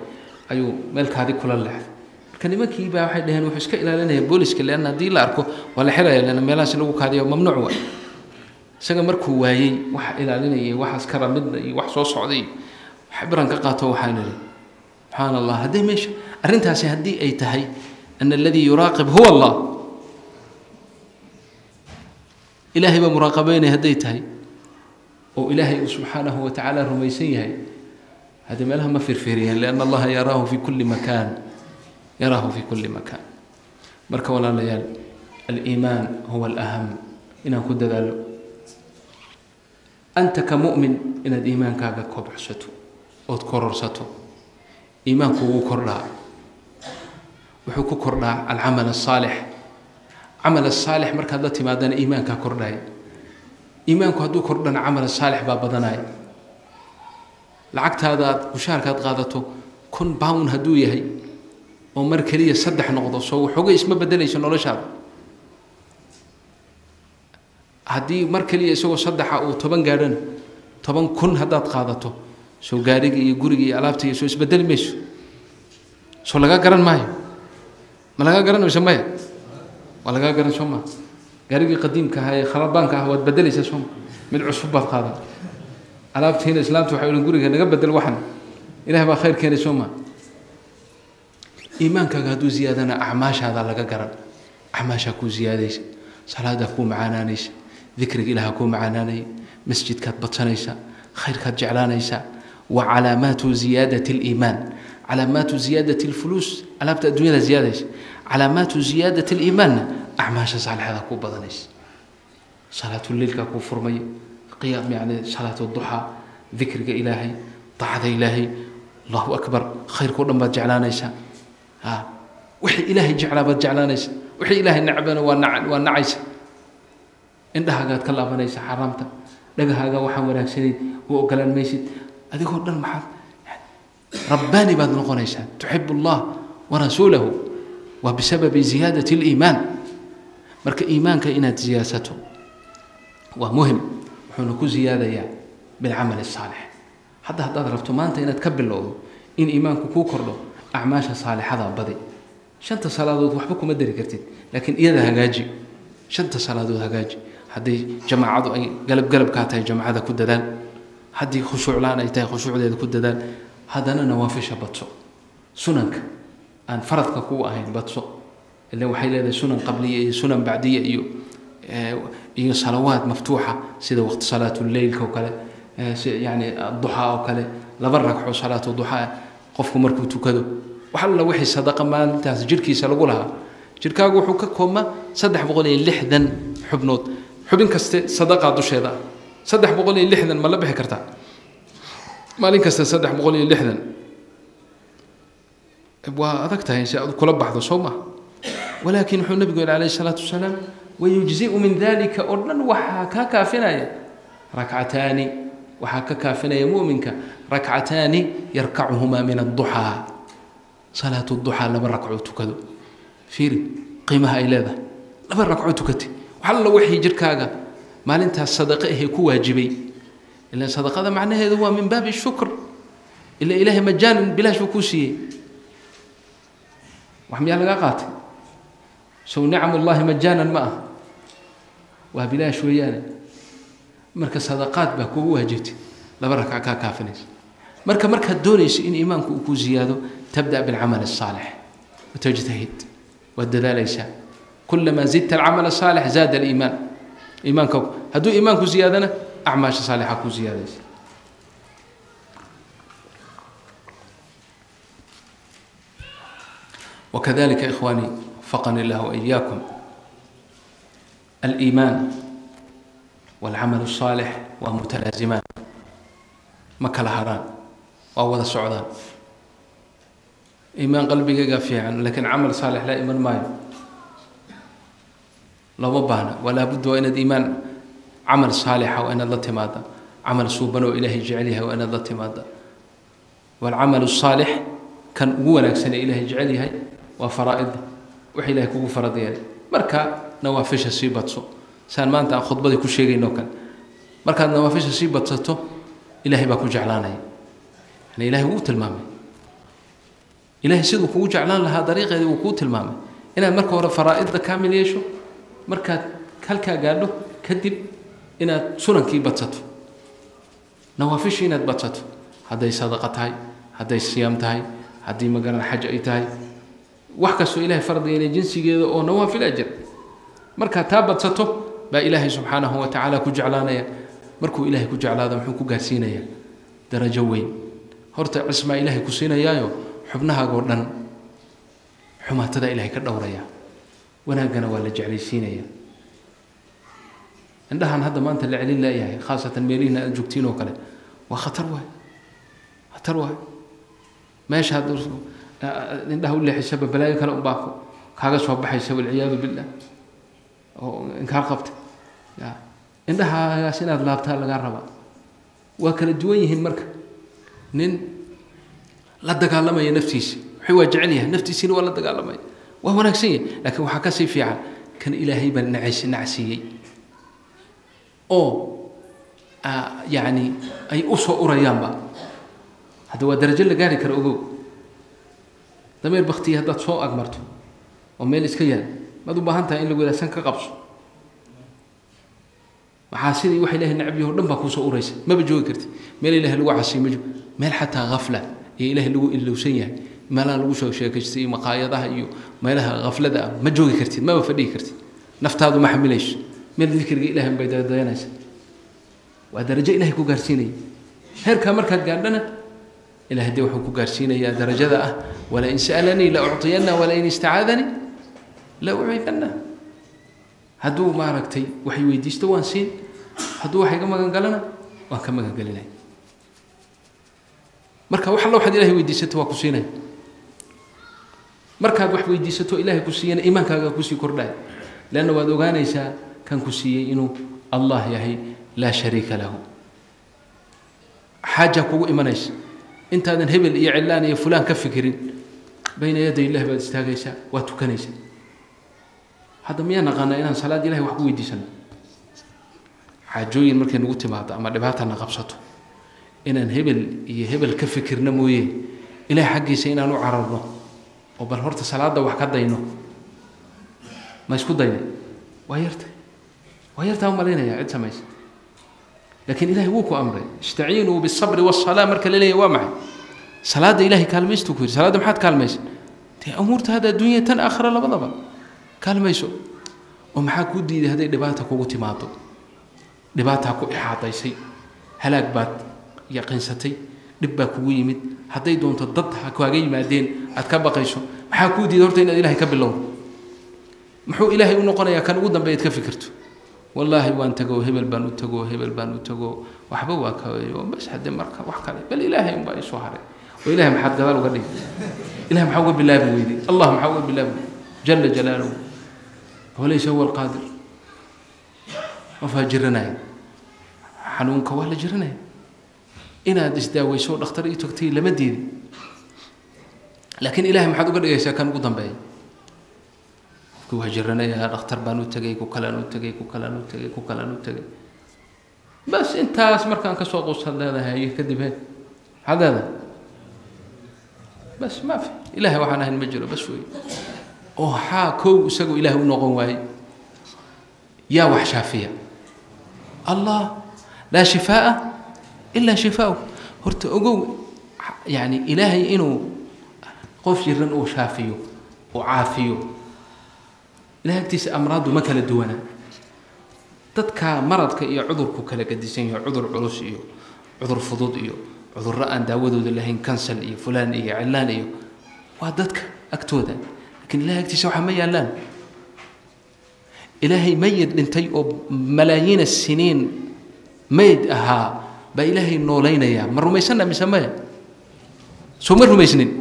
ayuu meel kaadi kula leexday. Marka nimankii baa waxay dhaheen wuxuu iska ilaalinaya booliska, leanna haddii la arko waa la xiraya, leanna meelahaas lagu kaadiyo mamnuuc waay. Isaga markuu waayey waxa ilaalinayay waxaas kara midna iyo wax soo socday, wax biran ka qaato. Waxaan idhi, subxaana Allah, haddii meesha arrintaasi haddii ay tahay ana aladii yuraaqib huwa Allah, Ilaahay baa muraaqabeynaya hadday tahay oo Ilaahay uu subxaanahu wa tacaala rumaysan yahay, haddii meelaha ma firfiriyeen, lianna Allaha yaraahu fi kulli makaan, yaraahu fi kulli makaan. Marka walaalayaal, aliimaan huwa alaham inaan ku dadaalo. Anta ka mu'min inaad iimaankaaga kobcsato ood kororsato. Iimaanku wuu kordhaa, wuxuu ku kordhaa alcamal asaalix. Camal asaalix markaad la timaadana iimaankaa kordhaya. Iimaanku hadduu kordhana camal saalix baa badanaya. Lacagtaada aad mushaharkaad qaadato 1000 pound hadduu yahay oo mar keliya 3 noqdo, soo waxoogay isma bedelayso noloshaada. Haddii mar keliya isagoo 3-a uu 10 gaadhana, 10,000 haddaad qaadato, soo gaadhiga iyo guriga iyo alaabta iyo soo isbedeli mayso? Soo lagaa garan maayo? Ma lagaa garan mayso? Maya, waa lagaa garan, soo maa? Gaarigii qadiimka ahaa ee khalabaanka ah waad bedelaysaa, sooma? Mid cusub baad qaadan. Alaabtiina islaamta waxay odhan guriga naga bedel. Waxan Ilaah baa khayr keenay, soo maa? Iimaankaaga hadduu ziyaadana acmaashaada laga garan. Acmaashaa kuu ziyaadaysa, salaadaa kuu macaanaanaysa, dikriga Ilaha kuu macaanaanaya, masjidkaad badsanaysaa, khayrkaad jeclaanaysaa. Wa calaamaatu ziyaadati aliimaan, calaamaatu ziyaadati alfuluus, alaabta adduunyada ziyaadaysa, calaamaatu ziyaadati aliimaanna acmaasha saalixada kuu badanaysa. Salaatuleilkaa kuu furmaya, qiyaam yani salaatu duxaa, dikriga Ilaahay, daacada Ilaahay, allahu akbar, khayrkao dhan baad jeclaanaysaa. A wixii Ilaahay jeclaa baad jeclaanaysa, wixii Ilaahay nacbana waa na waa nacaysa. Indhahaagaad ka laabanaysa xaaraamta, dhagahaaga waxaan wanaagsanayn u ogolaan maysid. Adigoo dhan maxaad rabbaani baad noqonaysaa, tuxib allah warasuulahu, waa bisababi ziyaadati aliimaan. Marka iimaanka inaad ziyaadsato waa muhim, wuxuuna ku ziyaadayaa bilcamal asaalix. Hadda haddaad rabto maanta inaad ka bilowdo in iimaanku kuu kordho, acmaasha saalixada badi. Shanta salaadood waxba kuma dari kartid, laakiin iyada hagaaji. Shanta salaadood hagaaji. Hadday jamaacadu ay galab galabkaa tahay, jamaacada ku dadaal. Haddii khushuuc la-aan ay tahay, khushuucdeeda ku dadaal. Haddana nawaafisha badso, sunanka aan faradka ku ahayn badso. Ilan waxay leedahay sunan qabliya iyo sunan bacdiya iyo salawaad maftuuxa, sida waqti salaatuleylka oo kale, yani duxaa oo kale, 2 ragco salaatu duxaa qofku markuu tukado, wax alla wixii sadaqa maalintaas jirhkiisa lagu lahaa. Jirkaagu wuxuu ka koobmaa 360 xubnood. Xubin kaste sadaqaa dusheeda ah. 360 ma la bixi kartaa maalin kasta? 360 waa adag tahay si aad kula baxdo, soo ma? Walaakin wuxuu nabigu yihi calayhi salaatu wasalaam, wayujziu min dalika, oo dhan waxaa kaa kaafinaya rakcataani, waxaa ka kaafinaya mu'minka rakcataani yarkacuhumaa min adduxaa, salaatu duxaa, 2 rakcoo tukado. Fiiri qiimaha ay leedahay, 2 rakcoo tukatay, wax alla wixii jirkaaga maalintaas sadaqo ahee ku waajibay. Ilan sadaqada macnaheedu waa min baabi shukr, ila ilaahay majaanan, bilaash buu kuu siiyey, wax miyaa lagaa qaatay? Sow nicam ullahi majaanan ma ah, waa bilaash weeyaane. Marka sadaqaad baa kugu waajibtay, 2 rakca kaa kaafinaysa. Marka markaad doonayso in iimaanku uu ku ziyaado, tabda bilcamal asaalix watajtahid, waad dadaalaysaa. Kulamaa zidta alcamal asaalix zaada aliimaan. Iimaanka hadduu iimaanku ziyaadana, acmaasha saalixa ku ziyaadaysa. وكذلك إخواني وفقني الله وإياكم، الإيمان والعمل الصالح ومتلازمان، ma kala haraan, waa wada socdaan. Iimaan qalbigayga fiican laakiin camal saalix la iman maayo, looma baahna. Walaa budda waa inaad iimaan, camal saalixa waa inaad la timaada, camal suuban oo ilaahay jecel yahay waa inaad la timaada. Waalcamalu saalix kan ugu wanaagsan ee ilaahay jecel yahay waa faraa'ida, wax ilahay kugu farad yeelay. Marka nawaafisha sii badso, saan maanta aan khudbadii ku sheegayno kale. Markaad nawaafisha sii badsato, ilahay baa ku jeclaanaya. Yani ilahay wuu tilmaamay, ilahay siduu kugu jeclaan lahaa dariiqeedii wuu kuu tilmaamay, inaad marka hore faraa'idda kaamil yeesho, markaad halkaa gaadho kadib inaad sunankii badsato, nawaafishii inaad badsato, hadday sadaqa tahay, hadday siyaam tahay, haddii magaran xaj ay tahay, wax kastoo ilahay farad yeelay jinsigeeda oo nawaafil ajir. Markaad taa badsato baa ilaahay subxaanahu wa tacaala ku jeclaanaya. Markuu ilaahay ku jeclaado, muxuu ku gaarsiinayaa? Darajo weyn. Horta cismaa ilaahay ku siinayaayo, xubnahaagoo dhan xumaatada ilahay ka dhowraya, wanaaggana waa la jeclaysiinaya. Indhahan hadda maanta la celin laayahay, khaasatan meelihiina aad joogtiin oo kale, waa khatar waay, khatar waay. Meesha had indhaha u leexisaba, balaayo kale unbaa kaaga soo baxaysa, walciyaadu billah, oo inkaar qabta. Ya indhahaagaas inaad laabtaa lagaa rabaa. Waa kala duwan yihiin. Marka nin la dagaalamaya naftiisa, wuxuu waa jecel yahay, naftiisiina waa la dagaalamaya, waa wanaagsan yahay. Laakiin waxaa kasii fiican kan ilaahay baa nacays nacsiiyey oo yacni ay u soo urayaanba. Hadda waa darajo la gaari karo, ogow. Dameer baktiya haddaad soo agmarto oo meel iska yaal, maad u baahan tahay in lagu yidhaha san ka qabso? Maxaa sidii waxa ilahay necab yaho dhan baa kuusoo uraysa, maba joogi karti meel ilahay lagu casiyo, ma joog meel xataa khafla iyo ilahay lagu ilowsan yahay, meelaha lagu soo sheekaystay iyo maqaayadaha iyo meelaha khaflada ah ma joogi kartid, maba fadhihi kartid, naftaadu ma xamilayso. Meel dikriga ilahay bay dayanaysa. Waa darajo ilahay ku gaarsiinaya. Heerkaa markaad gaadhana, ilahay dee wuxuu ku gaarsiinayaa darajada ah, walain sa'alanii la ucطiyanna walain istacaadanii la uciidanna. Hadduu maaragtay waxay weydiisto waan siin, hadduu wax iga magan galana waan ka magan gelinaya. Marka wax alla waxaad ilahay weydiisato waa ku siinaya. Markaad wax weydiisato ilahay ku siiyana, iimaankaaga kusii kordhaya, leanna waad ogaanaysaa kan ku siiyey inuu Allah yahay, laa shariika lahu. Xaaja kugu imanaysa, intaadan hebel iyo cilaan iyo fulaan ka fikirin, bayna yaday illah baad istaagaysaa, waad tukanaysaa. Hadda miyaa naqaanaa inaan salaad ilahay wax ku weydiisano? Xaajooyin markay nagu timaado ama dhibaatana qabsato, inaan hebel iyo hebel ka fikirna mooye, ilahay xaggiisa inaan u cararno oo bal horta salaadda wax ka dayno, ma isku daynay? Waa yartay, waa yartaa umalaynaya cid samaysa. Laakiin ilahay wuu ku amray, istaciinuu bisabri wasalaa. Marka la leeyahy waa maxay? Salaadda ilahay kaalmaystuu ku yidhi. Salaadda maxaad kaalmaysa? Dee umuurta hadda adduunya tan aakhira labadaba kaalmayso. Oo maxaa kuu diiday hadday dhibaata kugu timaado? Dhibaataa ku ixaadaysay, halaag baad yaqiinsatay, dhib baa kugu yimid, hadday doonto dad ha kaaga yimaadeen aad ka baqayso, maxaa kuu diiday horta inaad ilahay ka bilowdo? Muxuu ilaahay u noqonayaa kan ugu dambeeyaad ka fikirto? Wallaahi waan tago, hebel baan u tago, hebel baan u tago, waxba waa kawayo bas. Haddee marka wax kale bal ilaahay unbaa isoo haray. Oo ilahay maxaad gadaal uga dhigi? Ilahay maxaa uga bilaabi weyday? Allah maxaa uga bilaabi weyday jala jalaaluhu? Walaysa huwa alqaadir? Qofaa jiranaya, xanuunka waa la jiranaya, inaad isdaaweyso dhakhtar ii tagtay lama diidin, laakiin ilahay maxaad uga dhigaysaa kan ugu dambeeya? Qofki waa jiranayaa, dhakhtar baan u tegay, ku kalaan u tegay, ku kalaan u tegay, ku kalaan u tegay, bas intaas markaan kasoo quusaad leedahay, haye kadib he maxaad leedahay? Bas ma fi ilahay waxaan ahayn ma jiro, bas wey. Oo xaa kow isagu ilahay u noqon waayey? Yaa wax shaafiya? Allah, laa shifaa'a ilaa shifaau. Horta ogow, yani ilaahay inuu qof jiran uu shaafiyo, uu caafiyo, ilahay agtiisa amraaddu ma kala duwana. Dadka maradka iyo cudurku kala gadisan yaho, cudur culus iyo cudur fudud iyo cudurro aan daawadooda lahayn, kansal iyo fulaan iyo cilaan iyo, waa dadka agtooda, lakiin ilahay agtiisa waxaa ma yaallaan. Ilaahay mayid dhintay oo malaayiina siniin mayd ahaa baa ilaahay noolaynayaa. Ma rumaysana mise maya? Soo ma rumaysnin?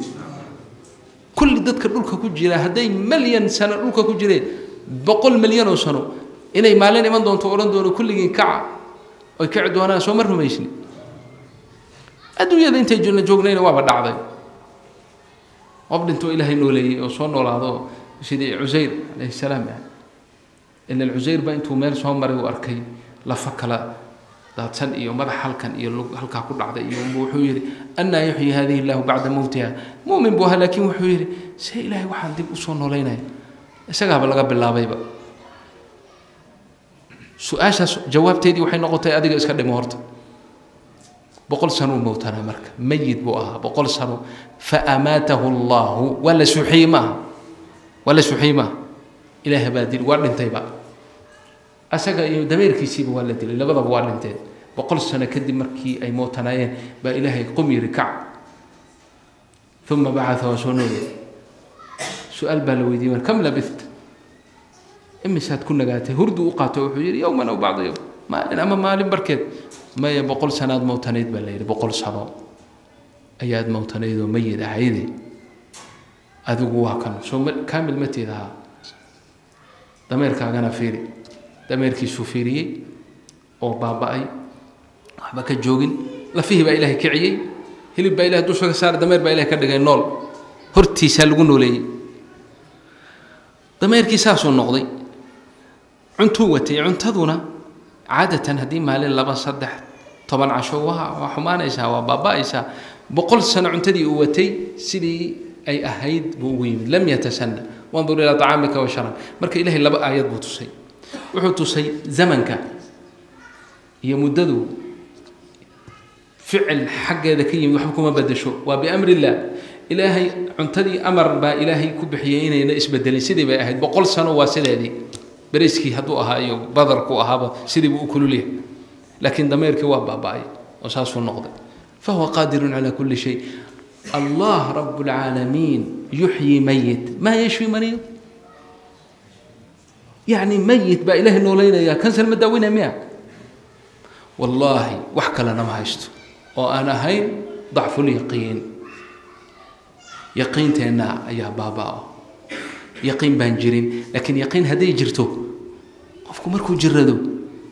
Kulli dadka dhulka ku jira hadday malyan sano dhulka ku jireen, 100 milyan oo sano, inay maalin iman doonto odhan doono kulligiin kaca, oy kici doonaan, soo ma rumaysnin? Adduunyada intay joognayna waaba dhacday qof dhintoo ilaahay nooleeyey oo soo noolaado, sidii Cusayr calayhi salaam. Ila Cusayr baa intuu meel soo maray uu arkay lafa kala daadsan iyo madax halkan iyo halkaa ku dhacday iyo, wuxuu yidhi annaa yuxyi hadihi illahu bacda mowtiha. Mu'min buu ahaa, laakiin wuxuu yidhi see ilaahay waxaan dib usoo noolaynaya? Isagaaba laga bilaabayba su-aashaas. Jawaabteedii waxay noqotay adiga iska dhimo. Horta 100 sanuu mowtanaa, marka mayid buu ahaa 100 sano. Faamaatahu allahu, waa la suuxiyey maaha? Waa la suuxiyey maaha? Ilaah baa dil, waa dhintayba, asaga iyo dameerkiisiiba waa la dilay, labadaba waa dhinteen. 100 sano kadib markii ay mootanaayeen baa ilaahay qum yiri, kac, uma bacaa, waa soo noolay. Su-aal baa la weydiiyey mar, kam labithta, imisaad ku nagaatay? Hurdu u qaato, wuxuu yidhi yowman aw bacda yowm, maalin ama maalin barkeed. Maya, 100 sanaad mowtanayd baa la yidhi, 100 sano ayaad mowtanayd oo mayid ahayde, adigu waa kan soo kaamil mateed ahaa, dameerkaagana fiiri. Dameerkiisuu fiiriyey oo baaba-ay, waxba ka joogin, lafihii baa ilaahay kiciyey, hilib baa ilahay dusha ka saaray, dameer baa ilahay ka dhigay nool, hortiisaa lagu nooleeyey. Dameerkii saasuu noqday. Cuntuu watay, cuntaduna caadatan haddii maalin, 2, 3, 10 casho waa xumaanaysaa, waa baaba-aysaa. 100 sano cuntadii uu watay sidii ay ahayd buu ugu yimid, lam yatasana. Wandur ilaa طacaamika wa sharab. Marka ilahay laba aayad buu tusay. Wuxuu tusay zamanka iyo muddadu ficil xaggeeda ka yimid waxba kuma bedesho, waa biamri illah. Ilaahay cuntadii amar baa ilaahay ku bixiyey inayna isbedelin, sidii bay ahayd 100 sano, waa sideedii. Beriskii hadduu ahaa iyo badarku ahaaba sidii buu u kululyahay, laakiin dameerkii waa baaba-ay oo saasuu noqday. Fahuwa qaadirun calaa kulli shay. Allah rab اlcaalamiin yuxyi mayit, maa yashfi mariid, yacni mayit baa ilaahay nooleynaya, kansar ma daaweynaya miya? Wallaahi wax kalena ma haysto oo aan ahayn dacfulyaqiin. Yaqiinteenna ayaa baaba-o, yaqiin baan jirin. Laakiin yaqiin hadday jirto, qofku markuu jirado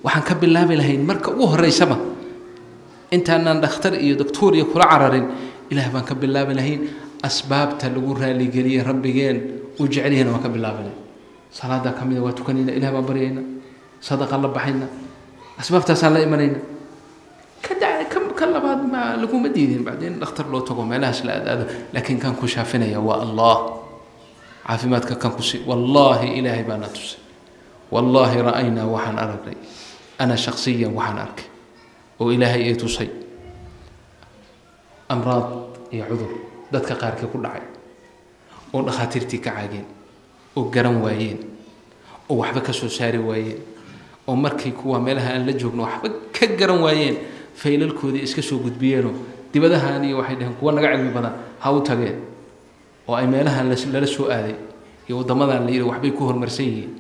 waxaan ka bilaabi lahayn marka ugu horeysaba, intaanaan dhakhtar iyo doctuur iyo kula cararin, ilaah baan ka bilaabi lahayn. Asbaabta lagu raaligeliyey rabbigeen uu jeceliyahna waan ka bilaabi lahayn. Salaadaa ka mida, waa tukanayna, ilah baan baryayna, sadaqa la baxayna, asbaabtaasaan la imanayna. Ka labaad ma laguma diidin bacdeen dhakhtar loo tago, meelahaas la aadaado, laakiin kan ku shaafinaya waa Allah. Caafimaadka kan ku si, wallaahi ilaahay baana tusay. Wallaahi ra'aynaa, waxaan aragnay, ana shaksiyan waxaan arkay oo ilaahay ay tusay amraad iyo cudur dadka qaarkii ku dhacay oo dhakhaatiirtii ka caageen oo garan waayeen oo waxba ka soo saari waayeen, oo markay kuwa meelaha aan la joogno waxba ka garan waayeen, faylalkoodii iska soo gudbiyeenoo dibadahan iyo waxay dhaheen kuwa naga cilmi badan ha u tageen, oo ay meelahan lala soo aaday iyo waddamadan la yidhi waxbay ku horumarsan yihiin,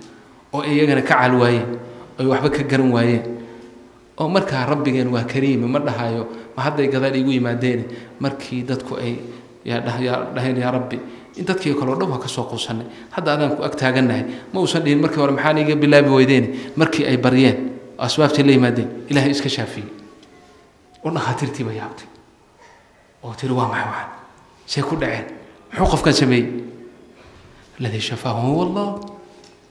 oo iyagana ka caal waayeen. Ay waxba ka garan waayeen oo markaa rabbigeen waa kariime, ma dhahayo ma hadday gadaal iigu yimaadeen. Markii dadku ay yaa dhaheen yaa rabbi, in dadkii kaleo dhan waa ka soo quusanay, hadda adaan ku ag taagannahay, ma uusan dhihin markii hore maxaan iiga bilaabi weydeen. Markii ay baryeen oo asbaabtii la yimaadeen, Ilaahay iska shaafiyey oo dhakhaatiirtii ba yaabtay oo tiri waa maxay waxaan, see ku dhaceen, muxuu qofkan sameeyey? Alladii shafaahu huwa Allah,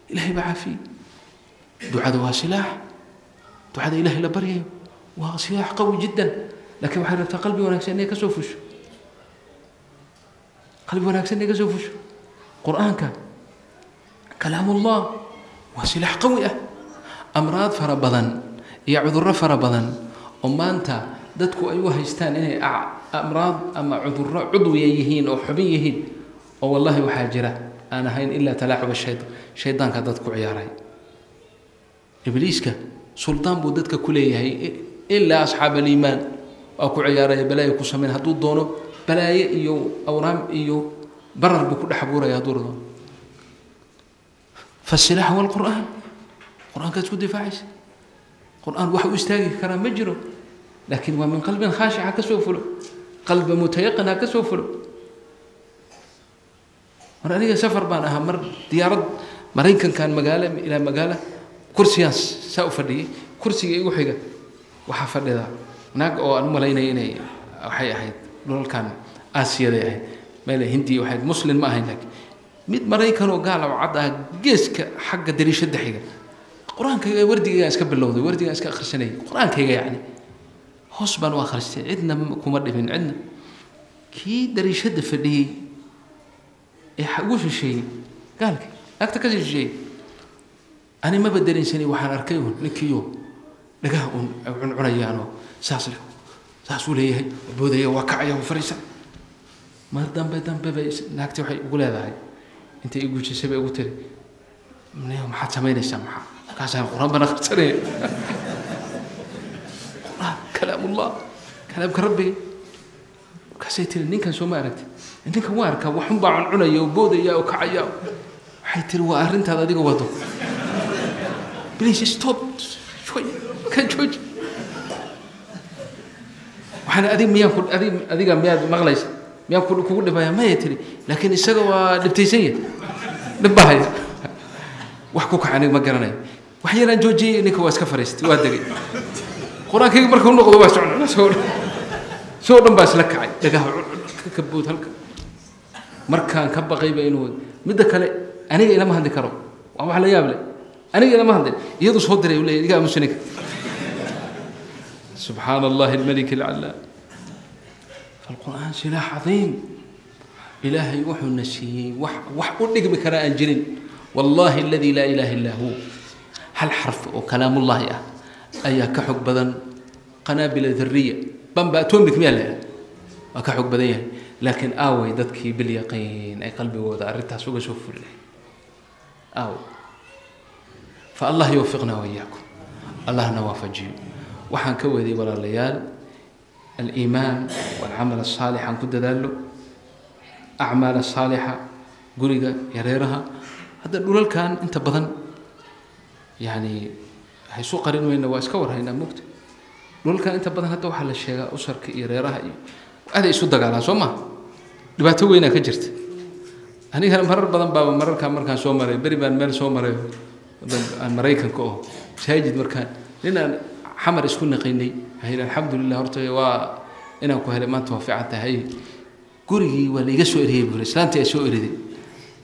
Ilahay baa caafiyey. Ducada waa silaax, ducada Ilahay la baryayo waa silaax qawi jiddan, laakiin waxay rabtaa qalbi wanaagsan inay ka soo fusho, qalbi wanaagsan inay ka soo fusho. Qur-aanka kalaamullah waa silaax qawi ah. Amraad fara badan iyo cudurro fara badan oo maanta dadku ay u haystaan inay amraad ama cudurro cudwiya yihiin oo xubin yihiin, oo wallahi waxaa jira aan ahayn ilaa talaacuba shaydan, shaydaanka dad ku ciyaaray. Ibliiska suldaan buu dadka ku leeyahay, ilaa asxaab aliimaan waa ku ciyaaraya, balaayo ku samayn hadduu doono, balaaye iyo awraam iyo barar buu ku dhex abuuraya hadduu doono. Fasilaax huwa alqur'aan, qur-aankaad isku difaacaysa. Qur-aan wax u istaagi karaa ma jiro, laakiin waa min qalbin khaashic ha ka soo fulo, qalbi mutayaqin ha ka soo fulo. Mar aniga safar baan ahaa, mar diyaarad Maraykankan magaalo ilaa magaalo, kursigaan saa u fadhiyey, kursiga igu xiga waxaa fadhida naag oo aan u malaynaya inay waxay ahayd dhulalkan Aasiyaday ahayd, meel Hindiya waxay, muslim ma ahayn, laakiin mid Maraykan oo gaal oo cad ah geeska xagga dariishadda xiga. Qur-aankayga wardigaygaan iska bilowday, wardigaan iska akhrisanayay qur-aankayga, yacni hoos baan u akhristay, cidna kuma dhibin cidna. Kii dariishadda fadhiyey ee ugu shisheeyey gaalkii naagta kasii shisheeyey, ani maba dareensanay, waxaan arkay uun ninkiiyo dhagaha uun cuncunayaanoo saas leh, saasuu leeyahay, boodaya, waa kacaya, waa fariisan. Mar dambe dambe bay naagtii waxay ugu leedahay, intay i guujisay bay ugu tiri, maxaad samaynaysaa? Maxaa markaasaan qur-aan baan akhrisanaya, qur-aan kalaamullah, kalaamka rabbiga. Markaasay tiri, ninkan soo ma aragtid? Ninkan waa arkaa, waxun baa cuncunaya oo boodaya oo kacaya. Waxay tiri, waa arrintaada adiga wado, please stop, ka jooji. Waxaan adig miyaan ku adig adiga miyaad maqlaysa, miyaan ku kugu dhibaya? Maya tiri, laakiin isaga waa dhibtaysan yahay, dhib baa haya. Wax ku kaca aniga ma garanayo, wax yaraan joojiyey, ninka waa iska fariistay, waa degay. Qur-aankayga markuu noqdo waa socon soo soo dhan baa isla kacay, dhagaha ka bood halka. Markaan ka baqayba inuu midda kale aniga ilama hadli karo, waa wax la yaab leh, aniga ilama hadlin, iyadu soo diray, uu leeyahay iga aamusa ninka. Subxaana Allahi almalik alcalaam. Falqur'aan silaax cadiim. Ilaahay wuxuuna siiyey wax wax u dhigmi karaa aan jirin. Wallahi aladi laa ilaha illaa hu, hal xarf oo kalaamullahi ah ayaa ka xog badan qanaabila dariya, bamba atomic miyaa la waa ka xog badan yahay. Laakiin aaway dadkii bilyaqiin ay qalbigooda arrintaas uga soo fuli lahayd? Aaway? Fa Allah yuwafiqna waiyaakum, Allahna waafajiyo. Waxaan ka waday walaalayaal, aliimaan walcamal asaalix aan ku dadaalo, acmaal asaalixa, guriga iyo reeraha. Hadda dhulalkan inta badan yani haysu qarin weyna, waa iska warhaynaa mugta. Dhulalkan inta badan hadda waxaa la sheegaa usarka iyo reeraha iyo aaday isu dagaalaan, soo maha? Dhibaato weynaa ka jirta. Anigana marar badan baaba mararkaa markaan soo maray, beri baan meel soo maray aan Maraykanka oo masaajid, markaan nin aan Xamar isku naqinay waxay, alxamdulilah horta waa inaan ku helay maanta, waa fiican tahay, gurigii waa laiga soo eriyey buuri, islaantii ay soo eriday,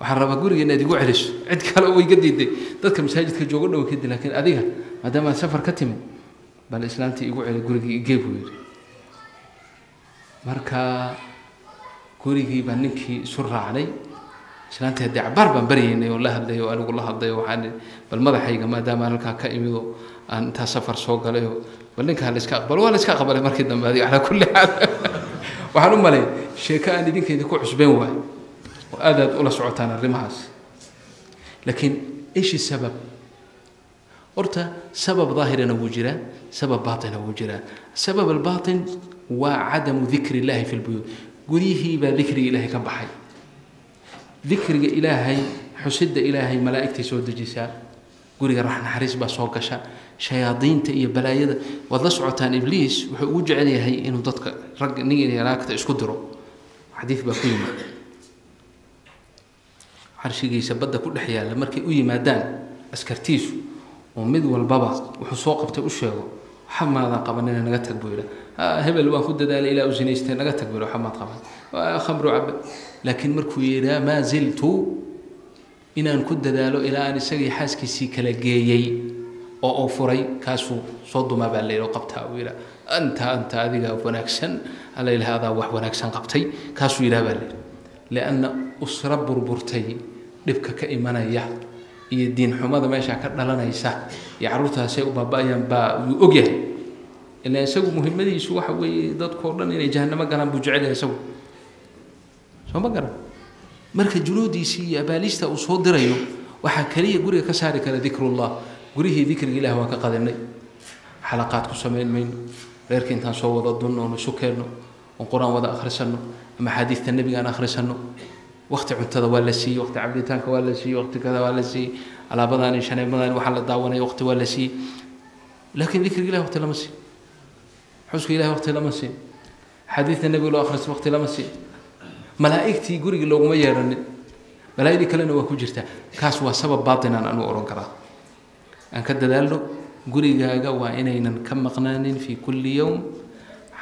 waxaan rabaa guriga inaad igu celiso, cid kale way iga diiday, dadka masaajidka joogo dhow kadib, laakiin adiga maadaama aad safar ka timid, bal islaantii igu celi, gurigii igee buu yidhi. Marka gurigii baan ninkii isu raacnay, islaantii haddii cabaar baan baryaynay oo la hadlay oo anigu la hadlay oo waxaan bal madaxayga maadaama aan halkaa ka imido, aan intaa safar soo galay, oo bal ninkaa la iska aqbalo, waa la iska aqbalay markii dambe. Adiga calaa kulli xaal waxaan u malay sheeko aan idinka idinku cusbeen waayo oo aad aad ula socotaan arrimahaas. Laakiin ishi sabab horta, sabab daahirina wuu jiraa, sabab baatina wuu jiraa. Sabab albaatin waa cadamu dikri illahi fi lbuyuut, guryihii baa dikriga Ilaahay ka baxay. Dikriga Ilaahay, xusidda Ilaahay malaa'igtay soo dejisaa. Guriga naxariis baa soo gasha, shayaadiinta iyo balaayada waad la socotaan. Ibliis wuxuu ugu jecel yahay inuu dadka rag nin iyo naagta isku diro. Xadiid baa ku yimid carshigiisa badda ku dhex yaalla, markay u yimaadaan askartiisu oo mid walbaba wuxuu soo qabtay u sheego, waxa maadan qabanina naga tag buu yidhaa. Hebel waan ku dadaalay ilaa u zinaystay, naga tag buu yidha, waxa maad qaban, khamru cabe. Laakiin markuu yidhaa maa ziltu inaan ku dadaalo ilaa aan isagii xaaskiisii kala geeyey oo uu furay, kaasuu soo dumaa baa la yidhi oo qabtaa uu yidhaa, anta adiga wanaagsan, alla ilaha adaa wax wanaagsan qabtay, kaasuu yidhaha baa la yidhi. Lianna usro burburtay dhibka ka imanaya iyo diin xumada meesha ka dhalanaysa iyo carruurtaasay u baaba-ayaan baa yuu ogyahay. Ilaa isagu muhimmadiisu waxa weeye dadkao dhan inay jahannamo galaan buu jecel yahay isagu, soo ma garan. Marka junuudiisii iyo abaaliista uu soo dirayo waxaa keliya guriga ka saari kara dikrullah. Gurihii dikriga ilah waa ka qadinay, xalaqaad ku samayn mayno, reerka intaan soo wada dunno oon isu keenno oon qur-aan wada akhrisanno ama axaadiista nebiga aan akhrisanno. Waqti cuntada waa la siiyey, waqti cabitaanka waa la siiyey, waqti kada waa la siiyey, alaabadaan iyo shaneemadaan waxaa la daawanaya waqti waa la siiyey, laakiin dikriga ilah waqti lama siin, xuska ilahi waqti lama siin, axaadiista nebiga loo akhristo waqti lama siin, malaa'igtii guriga looguma yeeranin, malaa'igtii kalena waa ku jirtaa. Kaas waa sabab baatinaan anuu odhan karaa. Aan ka dadaalno gurigaaga waa inaynan ka maqnaanin fii kulli yowm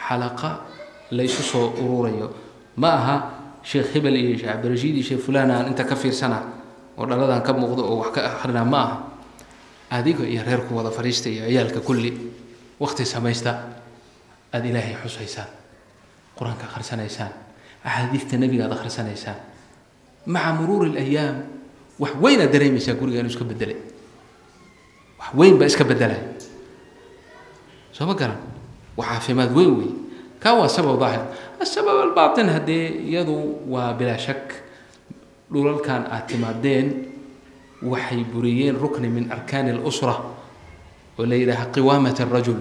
xalaqa la isu soo ururayo. Ma aha sheekh hebel iyo sheekh Cabdirashiid iyo sheekh fulaan aan inta ka fiirsana oo dhaladan ka muuqdo oo wax ka akrinaa, ma aha. Adiga iyo reerku wada fadhiista iyo ciyaalka kulli waqti samaysta aada ilaahay xusaysaan, qur-aanka akhrisanaysaan, axaadiista nebiga aad akhrisanaysaan. Maca muruuri alayaam wax weyn aad dareemaysaa guriga inuu iska bedelay, wax weyn baa iska bedelay, soo ma garan. Wax caafimaad weyn wey. Kaa waa sabab daahir. Asabab albaatin haddee iyadu waa bilaa shak, dhulalkan aad timaadeen waxay buriyeen rukni min arkaani alusra oo la yidhaaha qiwaamat alrajul.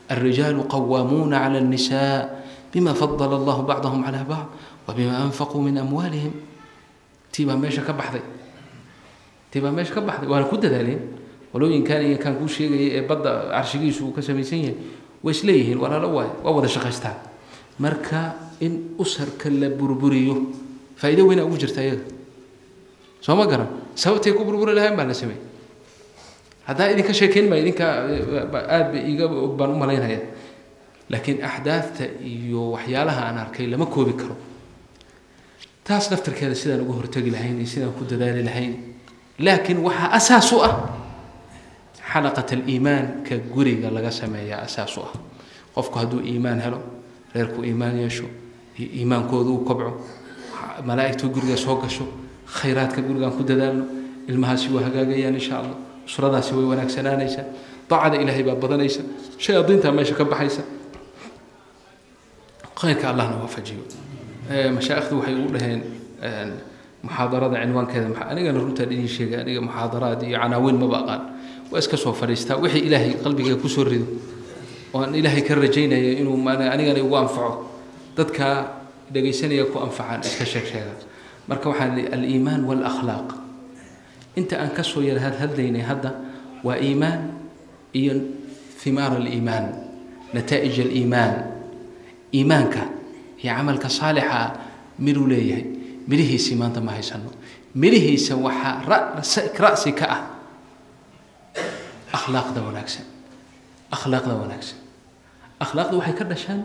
الرجال قوامون على النساء بما فضل الله بعضهم على بعض وبما أنفقوا من أموالهم. Tii baa meesha ka baxday, tii baa meesha ka baxday, waana ku dadaaleen qolooyinkan iyo kaan kuu sheegaya ee badda carshigiisu uu ka samaysan yahay, way isleeyihiin walaalo waay, waa wada shaqaystaan. Marka in usarka la burburiyo faa'iido weynaa ugu jirta iyaga, soo ma garan. Sababtay ku burburi lahayn baa la sameeyey. Haddaa idinka sheekeyn maa, idinka aad ba iiga og baan u malaynaya, laakiin axdaafta iyo waxyaalaha aan arkay lama koobi karo. Taas naftarkeeda sidaan uga hortegi lahayn iyo sidaan ku dadaali lahayn, laakiin waxaa asaas u ah xalaqat aliimaan ka guriga laga sameeyaa asaas u ah. Qofku hadduu iimaan helo, reerku iimaan yeesho, iimaankoodu uu kobco, malaa'igtu guriga soo gasho, khayraadka gurigaan ku dadaalno, ilmahaasi waa hagaagayaan insha allah, usradaasi way wanaagsanaanaysaa, daacada ilaahay baa badanaysa, shayaadiintaa meesha ka baxaysa, khayrka allahna waafajiyo. Mashaa'ikhdu waxay ugu dhaheen muxaadarada cinwaankeeda, anigana runtaan idiin sheegay, aniga muxaadaraad iyo canaawiin maba aqaan, waa iska soo fadhiistaa wixii ilaahay qalbiga kusoo rido oo aan ilaahay ka rajaynaya inuu anigana igu anfaco, dadka dhegaysanaya ku anfacaan, iska sheeg sheega. Marka waxaan aliimaan waalakhlaaq inta aan kasoo yar hadhadlaynay hadda waa iimaan iyo himaar aliimaan, nataa'ij aliimaan. Iimaanka iyo camalka saalixa ah miduu leeyahay, midhihiisii maanta ma haysano. Midhihiisa waxaa ra'si ka ah akhlaaqda wanaagsan. Akhlaaqda wanaagsan, akhlaaqda waxay ka dhashaan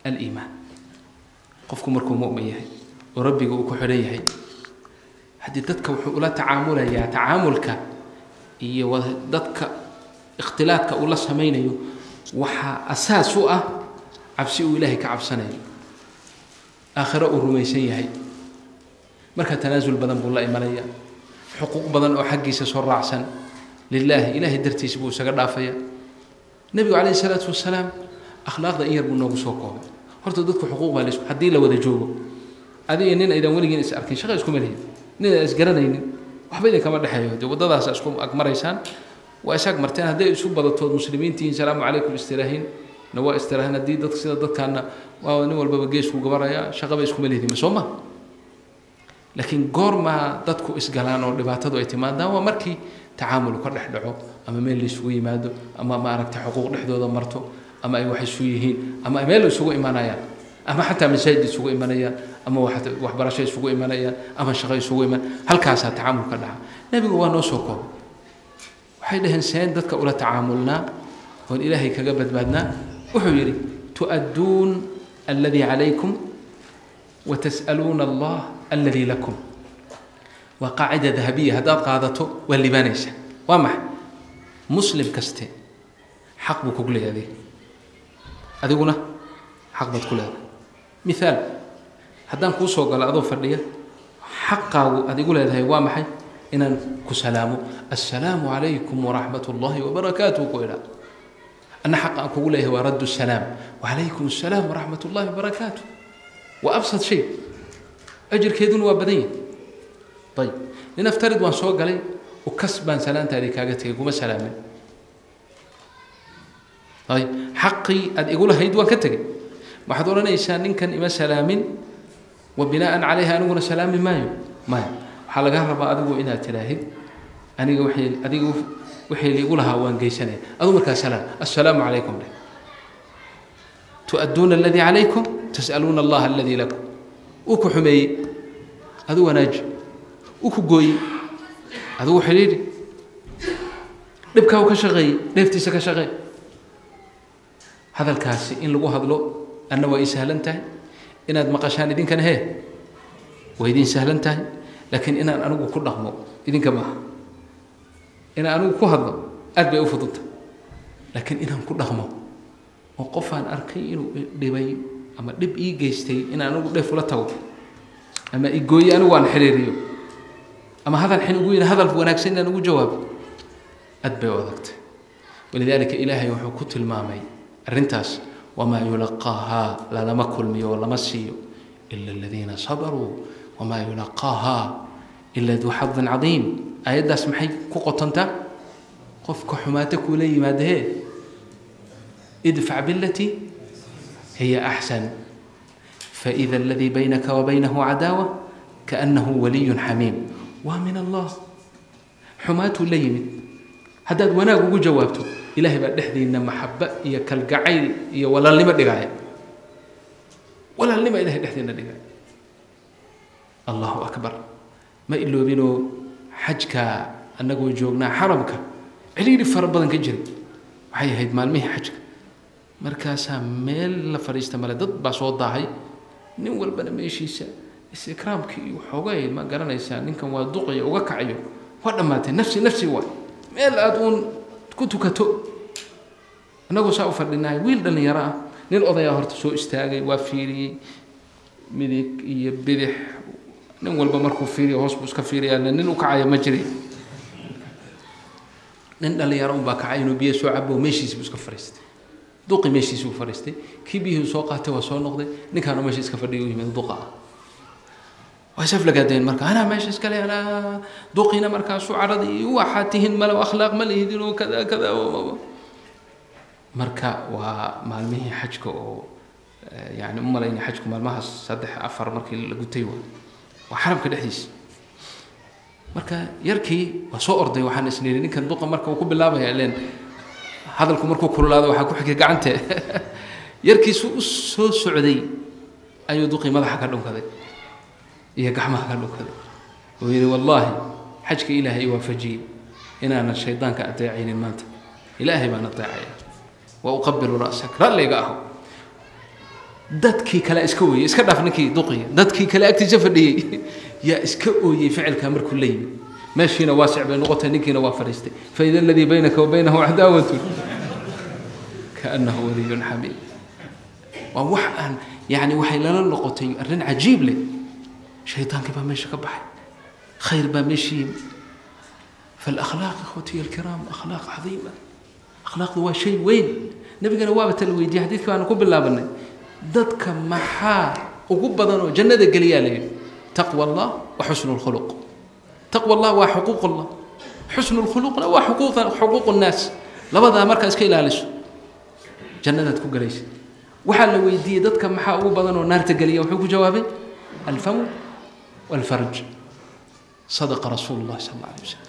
aliimaan. Qofku markuu mu'min yahay oo rabbiga uu ku xidhan yahay, haddii dadka wuxuu ula tacaamulayaa tacaamulka iyo dadka ikhtilaadka uu la samaynayo waxaa asaas u ah cabsi uu ilaahay ka cabsanayo, aakhiro uu rumaysan yahay. Marka tanaasul badan buu la imanaya, xuquuq badan oo xaggiisa soo raacsan lilaahi, ilaahay dartiisa buu isaga dhaafaya. Nebigu calayhi salaatu wasalaam akhlaaqda in yar buu noogu soo koobay. Horta dadku xuquuq baa laisku, haddii la wada joogo adiga nin aydan weligiin is arkin, shaqa iskuma lihin, nin aan isgaranaynin waxba idin kama dhexeeyo, dee waddadaas isku agmaraysaan, waa is agmarteen. Hadday isu badatood muslimiintihiin, salaamu calaykum istiraahin na waa istiraahin. Haddii dadka sida dadkaana waa nin walbaba geesku gabaraya, shaqaba iskuma lihidin, soo ma. Laakiin goormaa dadku isgalaan oo dhibaatadu ay timaadaan waa markii Tacaamul ka dhex dhaco ama meel la isugu yimaado ama ma aragtay xuquuq dhexdooda marto ama ay wax isu yihiin ama ay meel isugu imanayaan ama xataa masaajid isugu imanayaan ama waxbarasho isugu imanayaan ama shaqo isugu iman, halkaasaa tacaamul ka dhaca. Nebigu waa noo soo koobay. Waxay dhaheen seen dadka ula tacaamulnaa oon Ilaahay kaga badbaadnaa. Wuxuu yidhi tu'adduun alladii calaykum wa tas'aluuna Allah alladii lakum. Waa qaacida dahabiya, haddaad qaadato waa liibaanaysaa. Waa maxay? Muslim kaste xaq buu kugu leeyahay adiga, adiguna xaq baad ku leedahay. Mithaal, haddaan kuu soo galo adoo fadhiya, xaqaagu aad igu leedahay waa maxay? Inaan ku salaamo, assalaamu calaykum waraxmat ullahi wabarakaatuh ku idhaa. Anna xaqa aan kugu leeyahay waa raddu salaam, wacalaykum assalaam waraxmat ullahi wabarakaatuh. Waa absad shay, ajirkeeduna waa badan yahay. Ayib, linaftarid waan soo galay, ukas baan salaantaadii kaaga tegay, kuma salaamin. Ayib, xaqii aad igu lahayd waan ka tegey. Waxaad odhanaysaa ninkan ima salaamin, wa binaaan calayha aniguna salaami maayo? Maya, waxaa laga rabaa adigu inaad tidhaahid aniga wixii adiga wixii liigu lahaa waan geysanaya, adu markaa salaam, assalaamu calaykum dheh. Tu'adduuna aladii calaykum tas'aluuna allaha aladii lakum. Uu ku xumeeyey, adu wanaaji. Uu ku gooyey, adigu xidhiidhi. Dhibkaa uu ka shaqeeyey, dheeftiisa ka shaqeey. Hadalkaasi in lagu hadlo anna waa ii sahlan tahay, inaad maqashaan idinkana hee waa idiin sahlan tahay, laakiin inaan anigu ku dhaqmo idinka maaha. Inaan anigu ku hadlo aad bay u fududtahay, laakiin inaan ku dhaqmo oo qofaan arkay inuu dhibay ama dhib ii geystay inaan anigu dheef ula tago ama igooye anigu aan xiriiriyo ama hadal xin ugu yidhi hadal wanaagsan inaan ugu jawaabo, aad bay u adagtay. Walidaalika Ilaahay wuxuu ku tilmaamay arrintaas, wamaa yulaqaahaa, lalama kulmiyo oo lama siiyo ila aladiina sabaruu wamaa yulaqaahaa ila duu xadin cadiim. Aayaddaas maxay ku qotontaa? Qofka xumaata kuula yimaada hee, idfac bilatii hiya axsan faida aladii baynaka wa baynahu cadaawa kaannahu waliyun xamiim. Waa min Allah, xumaatuu la yimid, haddaad wanaag ugu jawaabto Ilaahay baa dhexdiina maxaba iyo kalgacayl iyo walaalnimo dhigaaya, walaalnimo Ilahay dhexdiina dhigaaya. Allahu akbar. Ma iloobinoo xajka annagoo joognaa xaramka ciriiri fara badan ka jiray, waxay ahayd maalmihii xajka. Markaasaa meel la fadhiista male, dad baa soo daahay, nin walbana meeshiisa is-ikraamkii iyo xoogay ma garanaysaa, ninkan waa duqaya uga kacayo, waa dhammaatay nafsi nafsi waay, meel aada uun ku tukato. Annagoo saa u fadhinahay, wiil dhallinyaro ah, nin odayaa horta soo istaagay, waa fiiriyey midig iyo bidix, nin walba markuu fiiriyo hoos buu iska fiiriyaa, nin u kacaya ma jirin. Nin dhallinyaro unbaa kacay inuu biyo soo cabo, meeshiisi buu iska fadhiistay. Duqi meeshiisi buu fadhiistay, kii biyihii soo qaatay waa soo noqday, ninkaanu meesha iska fadhiya u yimid duqa ah. Waa isaflagaadeen marka, anaa meesha iskale, anaa duqina markaasuu caradii, waxaad tihiin male akhlaaq ma lihidin oo kada kada. Marka waa maalmihii xajka oo yani u malayna xajku maalmahaas 3 4 markii la gutay, waa xaramka dhexdiisa. Marka yarkii waa soo orday, waxaan isniri ninkan duqa marka uu ku bilaabaya, ileen hadalku markuu kululaado waxaa ku xigay gacante. Yarkiisu u soo socday ayuu duqii madaxa ka dhunkaday iyo gacmaha ka dhunkaday, uu yidhi wallaahi xajka Ilaahay i waafajiyey inaanan shaydaanka adeecaynin, maanta Ilaahay baan adeecaya, wa uqabilu ra'sak, ralliga aho. Dadkii kale iska ooyey, iska dhaaf ninkii duqiya, dadkii kale agtiisa fadhiyey yaa iska ooyey ficilkaa markuu la yimid. Meeshiina waasic bay noqotay, ninkiina waa fadhiistay. Faida aladii baynaka wa baynahu cadaawatun kaannahu waliyun xamiim. Waa wax aan yani waxay lala noqotay arrin cajiib leh. Shaytaankii baa meesha ka baxay, khayr baa meesha yimid. Falakhlaaq ikhwatiya alkiraam, akhlaaq cadiima, akhlaaqdu waa shay weyn. Nebigana waaba tala weydiiyey, xadiidkii baanu ku bilaabanay, dadka maxaa ugu badan oo jannada geliyaa la yidhi? Taqwa allah wa xusnu lkhuluq. Taqwa allah waa xuquuq allah, xusnu lkhuluqna waa xuquuq nnaas. Labadaa markaa iska ilaaliso jannadaad ku galaysa. Waxaa la weydiiyey dadka maxaa ugu badan oo naarta geliya, wuxuu ku jawaabay alfamu walfarj. Sadaqa rasuulu llahi sal alla alay wasalam.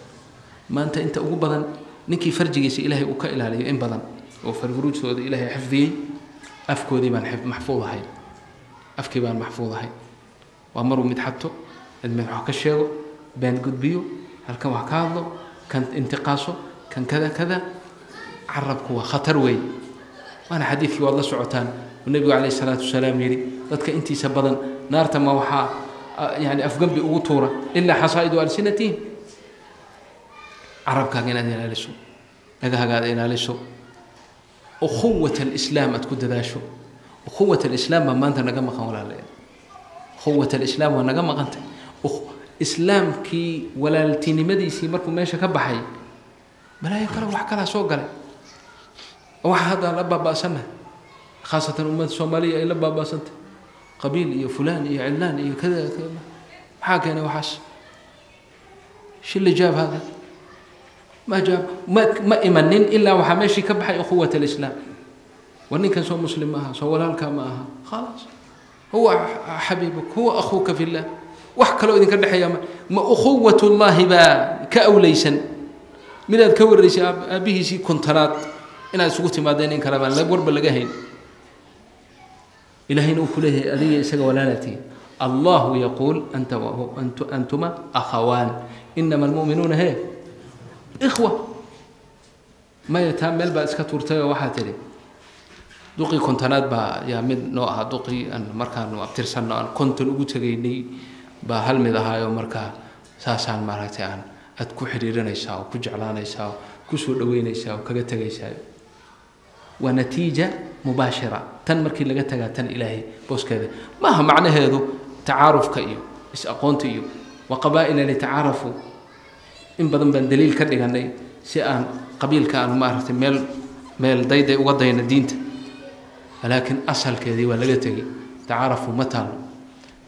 Maanta inta ugu badan ninkii farjigiisa Ilaahay uu ka ilaaliyo in badan oo farfuruujtooda Ilaahay xifdiyey, afkoodii baan maxfuud ahayn, afkii baan maxfuud ahayn. Waa maruu mid xato, mid wax ka sheego, been gudbiyo, halkan wax ka hadlo, kan intiqaaso, kan kada kada. Carabku waa khatar weyn. Waana xadiidkii waad la socotaan uu Nebigu calayhi salaatu wasalaam yidhi dadka intiisa badan naarta ma waxaa yani afgambi ugu tuura ilaa xasaa'idu alsinatihim. Carabkaaga inaad ilaaliso, dhagahaaga aad ilaaliso, ukhuwat alislaam aad ku dadaasho. Ukhuwat alislaam baa maanta naga maqan walaalayaal. Ukhuwat alislaam waa naga maqantay. Islaamkii walaaltinimadiisii markuu meesha ka baxay, balaayo kale wax kalaa soo galay. Waxa hadda la baaba'sannahay, khaasatan ummadda Soomaaliya ay la baaba'santay, qabiil iyo fulaan iyo cilaan iyo kada. Maxaa keenay waxaas? Shil jaab hada ma jaab ma imanin ilaa waxaa meeshii ka baxay ukhuwat alislaam. War ninkan soo muslim ma aha, soo walaalka ma aha, khalaas huwa xabiibuk, huwa akhuuka fillah. Wax kaloo idinka dhexeeya ma ukhuwatullaahi baa ka awleysan midaad ka wareysay aabbihiisii kontonaad inaad isugu timaadeen in kale baan warba laga hayn. Ilaahayna uu ku leeyahay adiga isaga walaalatihi. Allahu yaquul anta antuma akhawaan, inama almu'minuuna he ikhwa. Maya, taa meel baad iska tuurtay oo waxaa tidhi duqii kontonaad baa yaa mid noo ahaa, duqii aan markaanu abtirsanno aan 50 ugu tegaynay baa hal mid ahaayo. Markaa saasaan maaragtay aan aad ku xidhiirinaysaa oo ku jeclaanaysaa oo kusoo dhaweynaysaa oo kaga tegaysaa. Waa natiija mubaashira tan markii laga tagaa tan Ilaahay booskeeda maaha. Macnaheedu tacaarufka iyo is-aqoonta iyo wa qabaa'ila litacaarafu in badan baan daliil ka dhiganay si aan qabiilka aan maaragtay meel dayday uga dayna diinta, laakiin asalkeedii waa laga tegey. Tacaarafu ma taalo,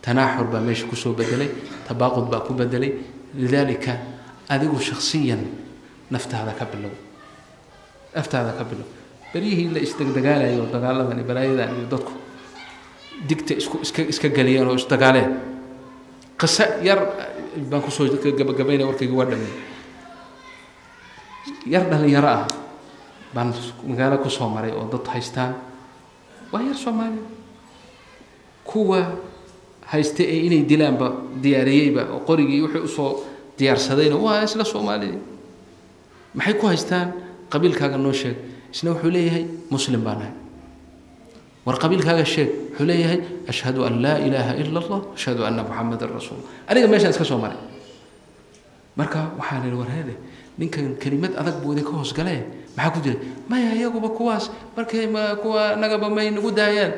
tanaaxur baa meesha kusoo bedelay, tabaaqud baa ku bedelay. Lidaalika adigu shakhsiyan naftaada ka bilow, naftaada ka bilow. Beryihii la isdegdegaalayo dagaaladan iyo balaayadan iyo dadku digta isku iska geliyeen oo isdagaaleen, qiso yar baan kusoo gabagabaynaya warkayga waa dhammeey. Yar dhalinyaro ah baan magaalo kusoo maray oo dad haystaan, waa yar Soomaaliya, kuwa haysta ee inay dilaanba diyaariyeyba oo qorigii wuxuu usoo diyaarsadayna waa isla Soomaalidii. Maxay ku haystaan? Qabiilkaaga noo sheeg. Isna wuxuu leeyahay muslim baan ahay. War qabiilkaaga sheeg. Wuxuu leeyahay ashhadu an laa ilaaha ila Allah, ashhadu anna muxamadan rasuul. Aniga meeshaan iska soo maray marka waxaan ihi war heede, ninkan kelimad adag buu idinka hoosgalee, maxaa ku jira? Maya, iyaguba kuwaas markay ma kuwa annagaba may nagu daayaan,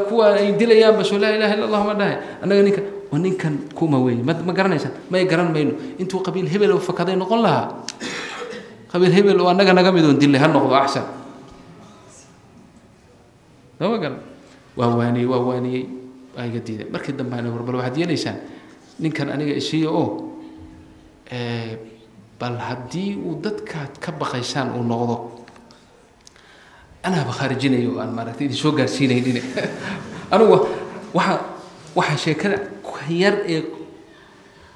kuwa ay dilayaanba soo laa ilaha illa Allah ma dhahay. Annaga ninka waa ninkan kuma weeye ma garanaysaa? May garan mayno. Intuu qabiil hebel oo fakaday noqon lahaa, qabiil hebel oo annaga naga midoon dilay ha noqdo axsan. Lama garan. Waa waaniyey, waa waaniyey, waa iga diiday. Markii dambe aan war bal waxaad yeelaysaan ninkan aniga isiiya oo bal haddii uu dadkaad ka baqaysaan uu noqdo anaaba khaarijinayo aan maaragtay idin soo gaarsiinaynin. Anigu waxa sheekada yar ee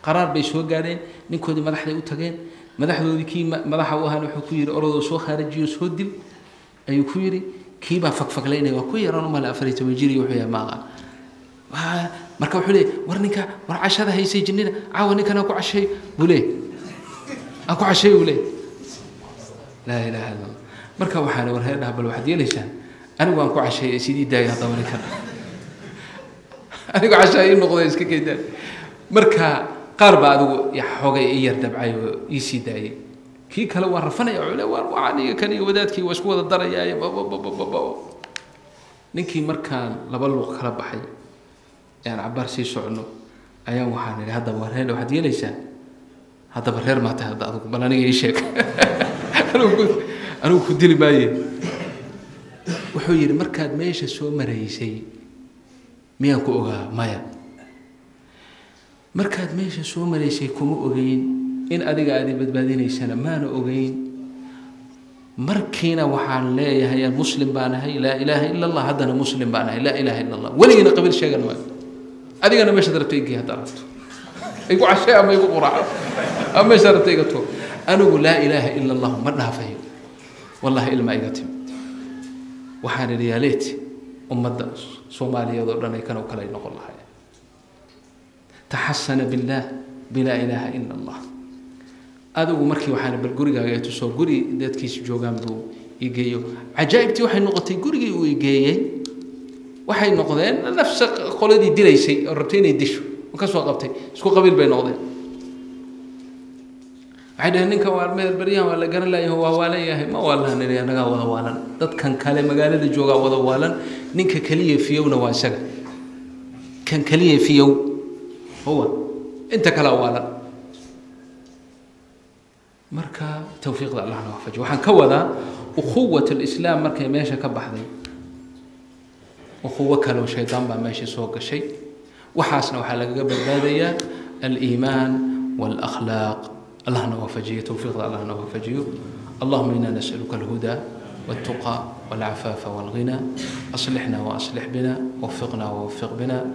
qaraar bay soo gaadheen. Ninkoodii madaxday u tageen, madaxdoodii kii madaxa u ahaan wuxuu ku yidhi orodoo soo khaarijiyo, soo dil ayuu ku yidhi. Kiibaa fagfaglaynaya, waa ku yaraan umale 14 jir iyo wuxuu yahay maaqa. Marka wuxuu leeyahy war ninka war cashada haysay jinnida caawa ninkan aan ku casheeyo buu leeyahy, aan ku casheeyo buu leeyahy. Laa ilaaha illa Allah. Marka waxaan war heedhaha bal waxaad yeelaysaan anigu aan ku casheeyay sidii daaya haddaba ninkan anigu cashaa ii noqday iska keydaan. Marka qaar baa adigu xoogay ii yar dabcay oo ii sii daayay. Kii kale waa rafanaya, wuxuu leeyahay war waxaan iyo kan iyo wadaadkii waa isku wada darayaaye bababababa. Ninkii markaan laba luuq kala baxay aan cabbaar sii socono ayaan waxaan idhi haddaba war reer waxaad yeelaysaa, haddaba reer maa tahay hadda adigu, bal aniga ii sheeg, anigu ku dili maaye. Wuxuu yidhi markaad meesha soo maraysay miyaan ku ogaa? Maya, markaad meesha soo maraysay kuma ogeyn, in adiga aad i badbaadinaysana maana ogeyn. Markiina waxaan leeyahay aan muslim baan ahay, laa ilaaha ila Allah, haddana muslim baan ahay, laa ilaaha ila Allah, weligiina qabiil sheegan maayo. Adigana meeshaad rabta igey, haddaad rabto igu cashee ama igu quraaco ama meeshaad rabta iga tuur. Anigu laa ilaaha ila allahu ma dhaafayo. Wallahi ilma iga timid. Waxaan idhi yaa leet ummadda Soomaaliyeed oo dhan ay kan oo kale ay noqon lahaayeen. Taxasana billaah bilaa ilaaha ila allah. Adigu markii waxaan bal gurigaaga i tusoo, guri dadkiisu joogaan buu igeeyo. Cajaa'ibtii waxay noqotay gurigii uu igeeyey waxay noqdeen nafsa qoladii dilaysay oo rabtay inay disho oo ka soo qabtay, isku qabiil bay noqdeen. Waxay dhaheen ninka waa meel baryahan waa la garan laayahay, waa waalan yahay. Ma waalan, nidhi, annagaa wada waalan, dadkan kale magaalada joogaa wada waalan, ninka keliya fiyowna waa isaga, kan keliya fiyow huwa, inta kalea waalan. Marka tawfiiqda allahna waafajiyo. Waxaan ka wadaa ukhuwat alislaam markay meesha ka baxday, ukhuwo kaleo shaydaan baa meesha soo gashay. Waxaasna waxaa lagaga badbaadayaa aliimaan waalakhlaaq. Allahna waafajiyo tawfiiqda, allahna waafajiyo. Allahuma ina nasaluka alhuda والتقى والعفاف والغنى. أصلحنا وأصلح بنا، وفقنا ووفق بنا.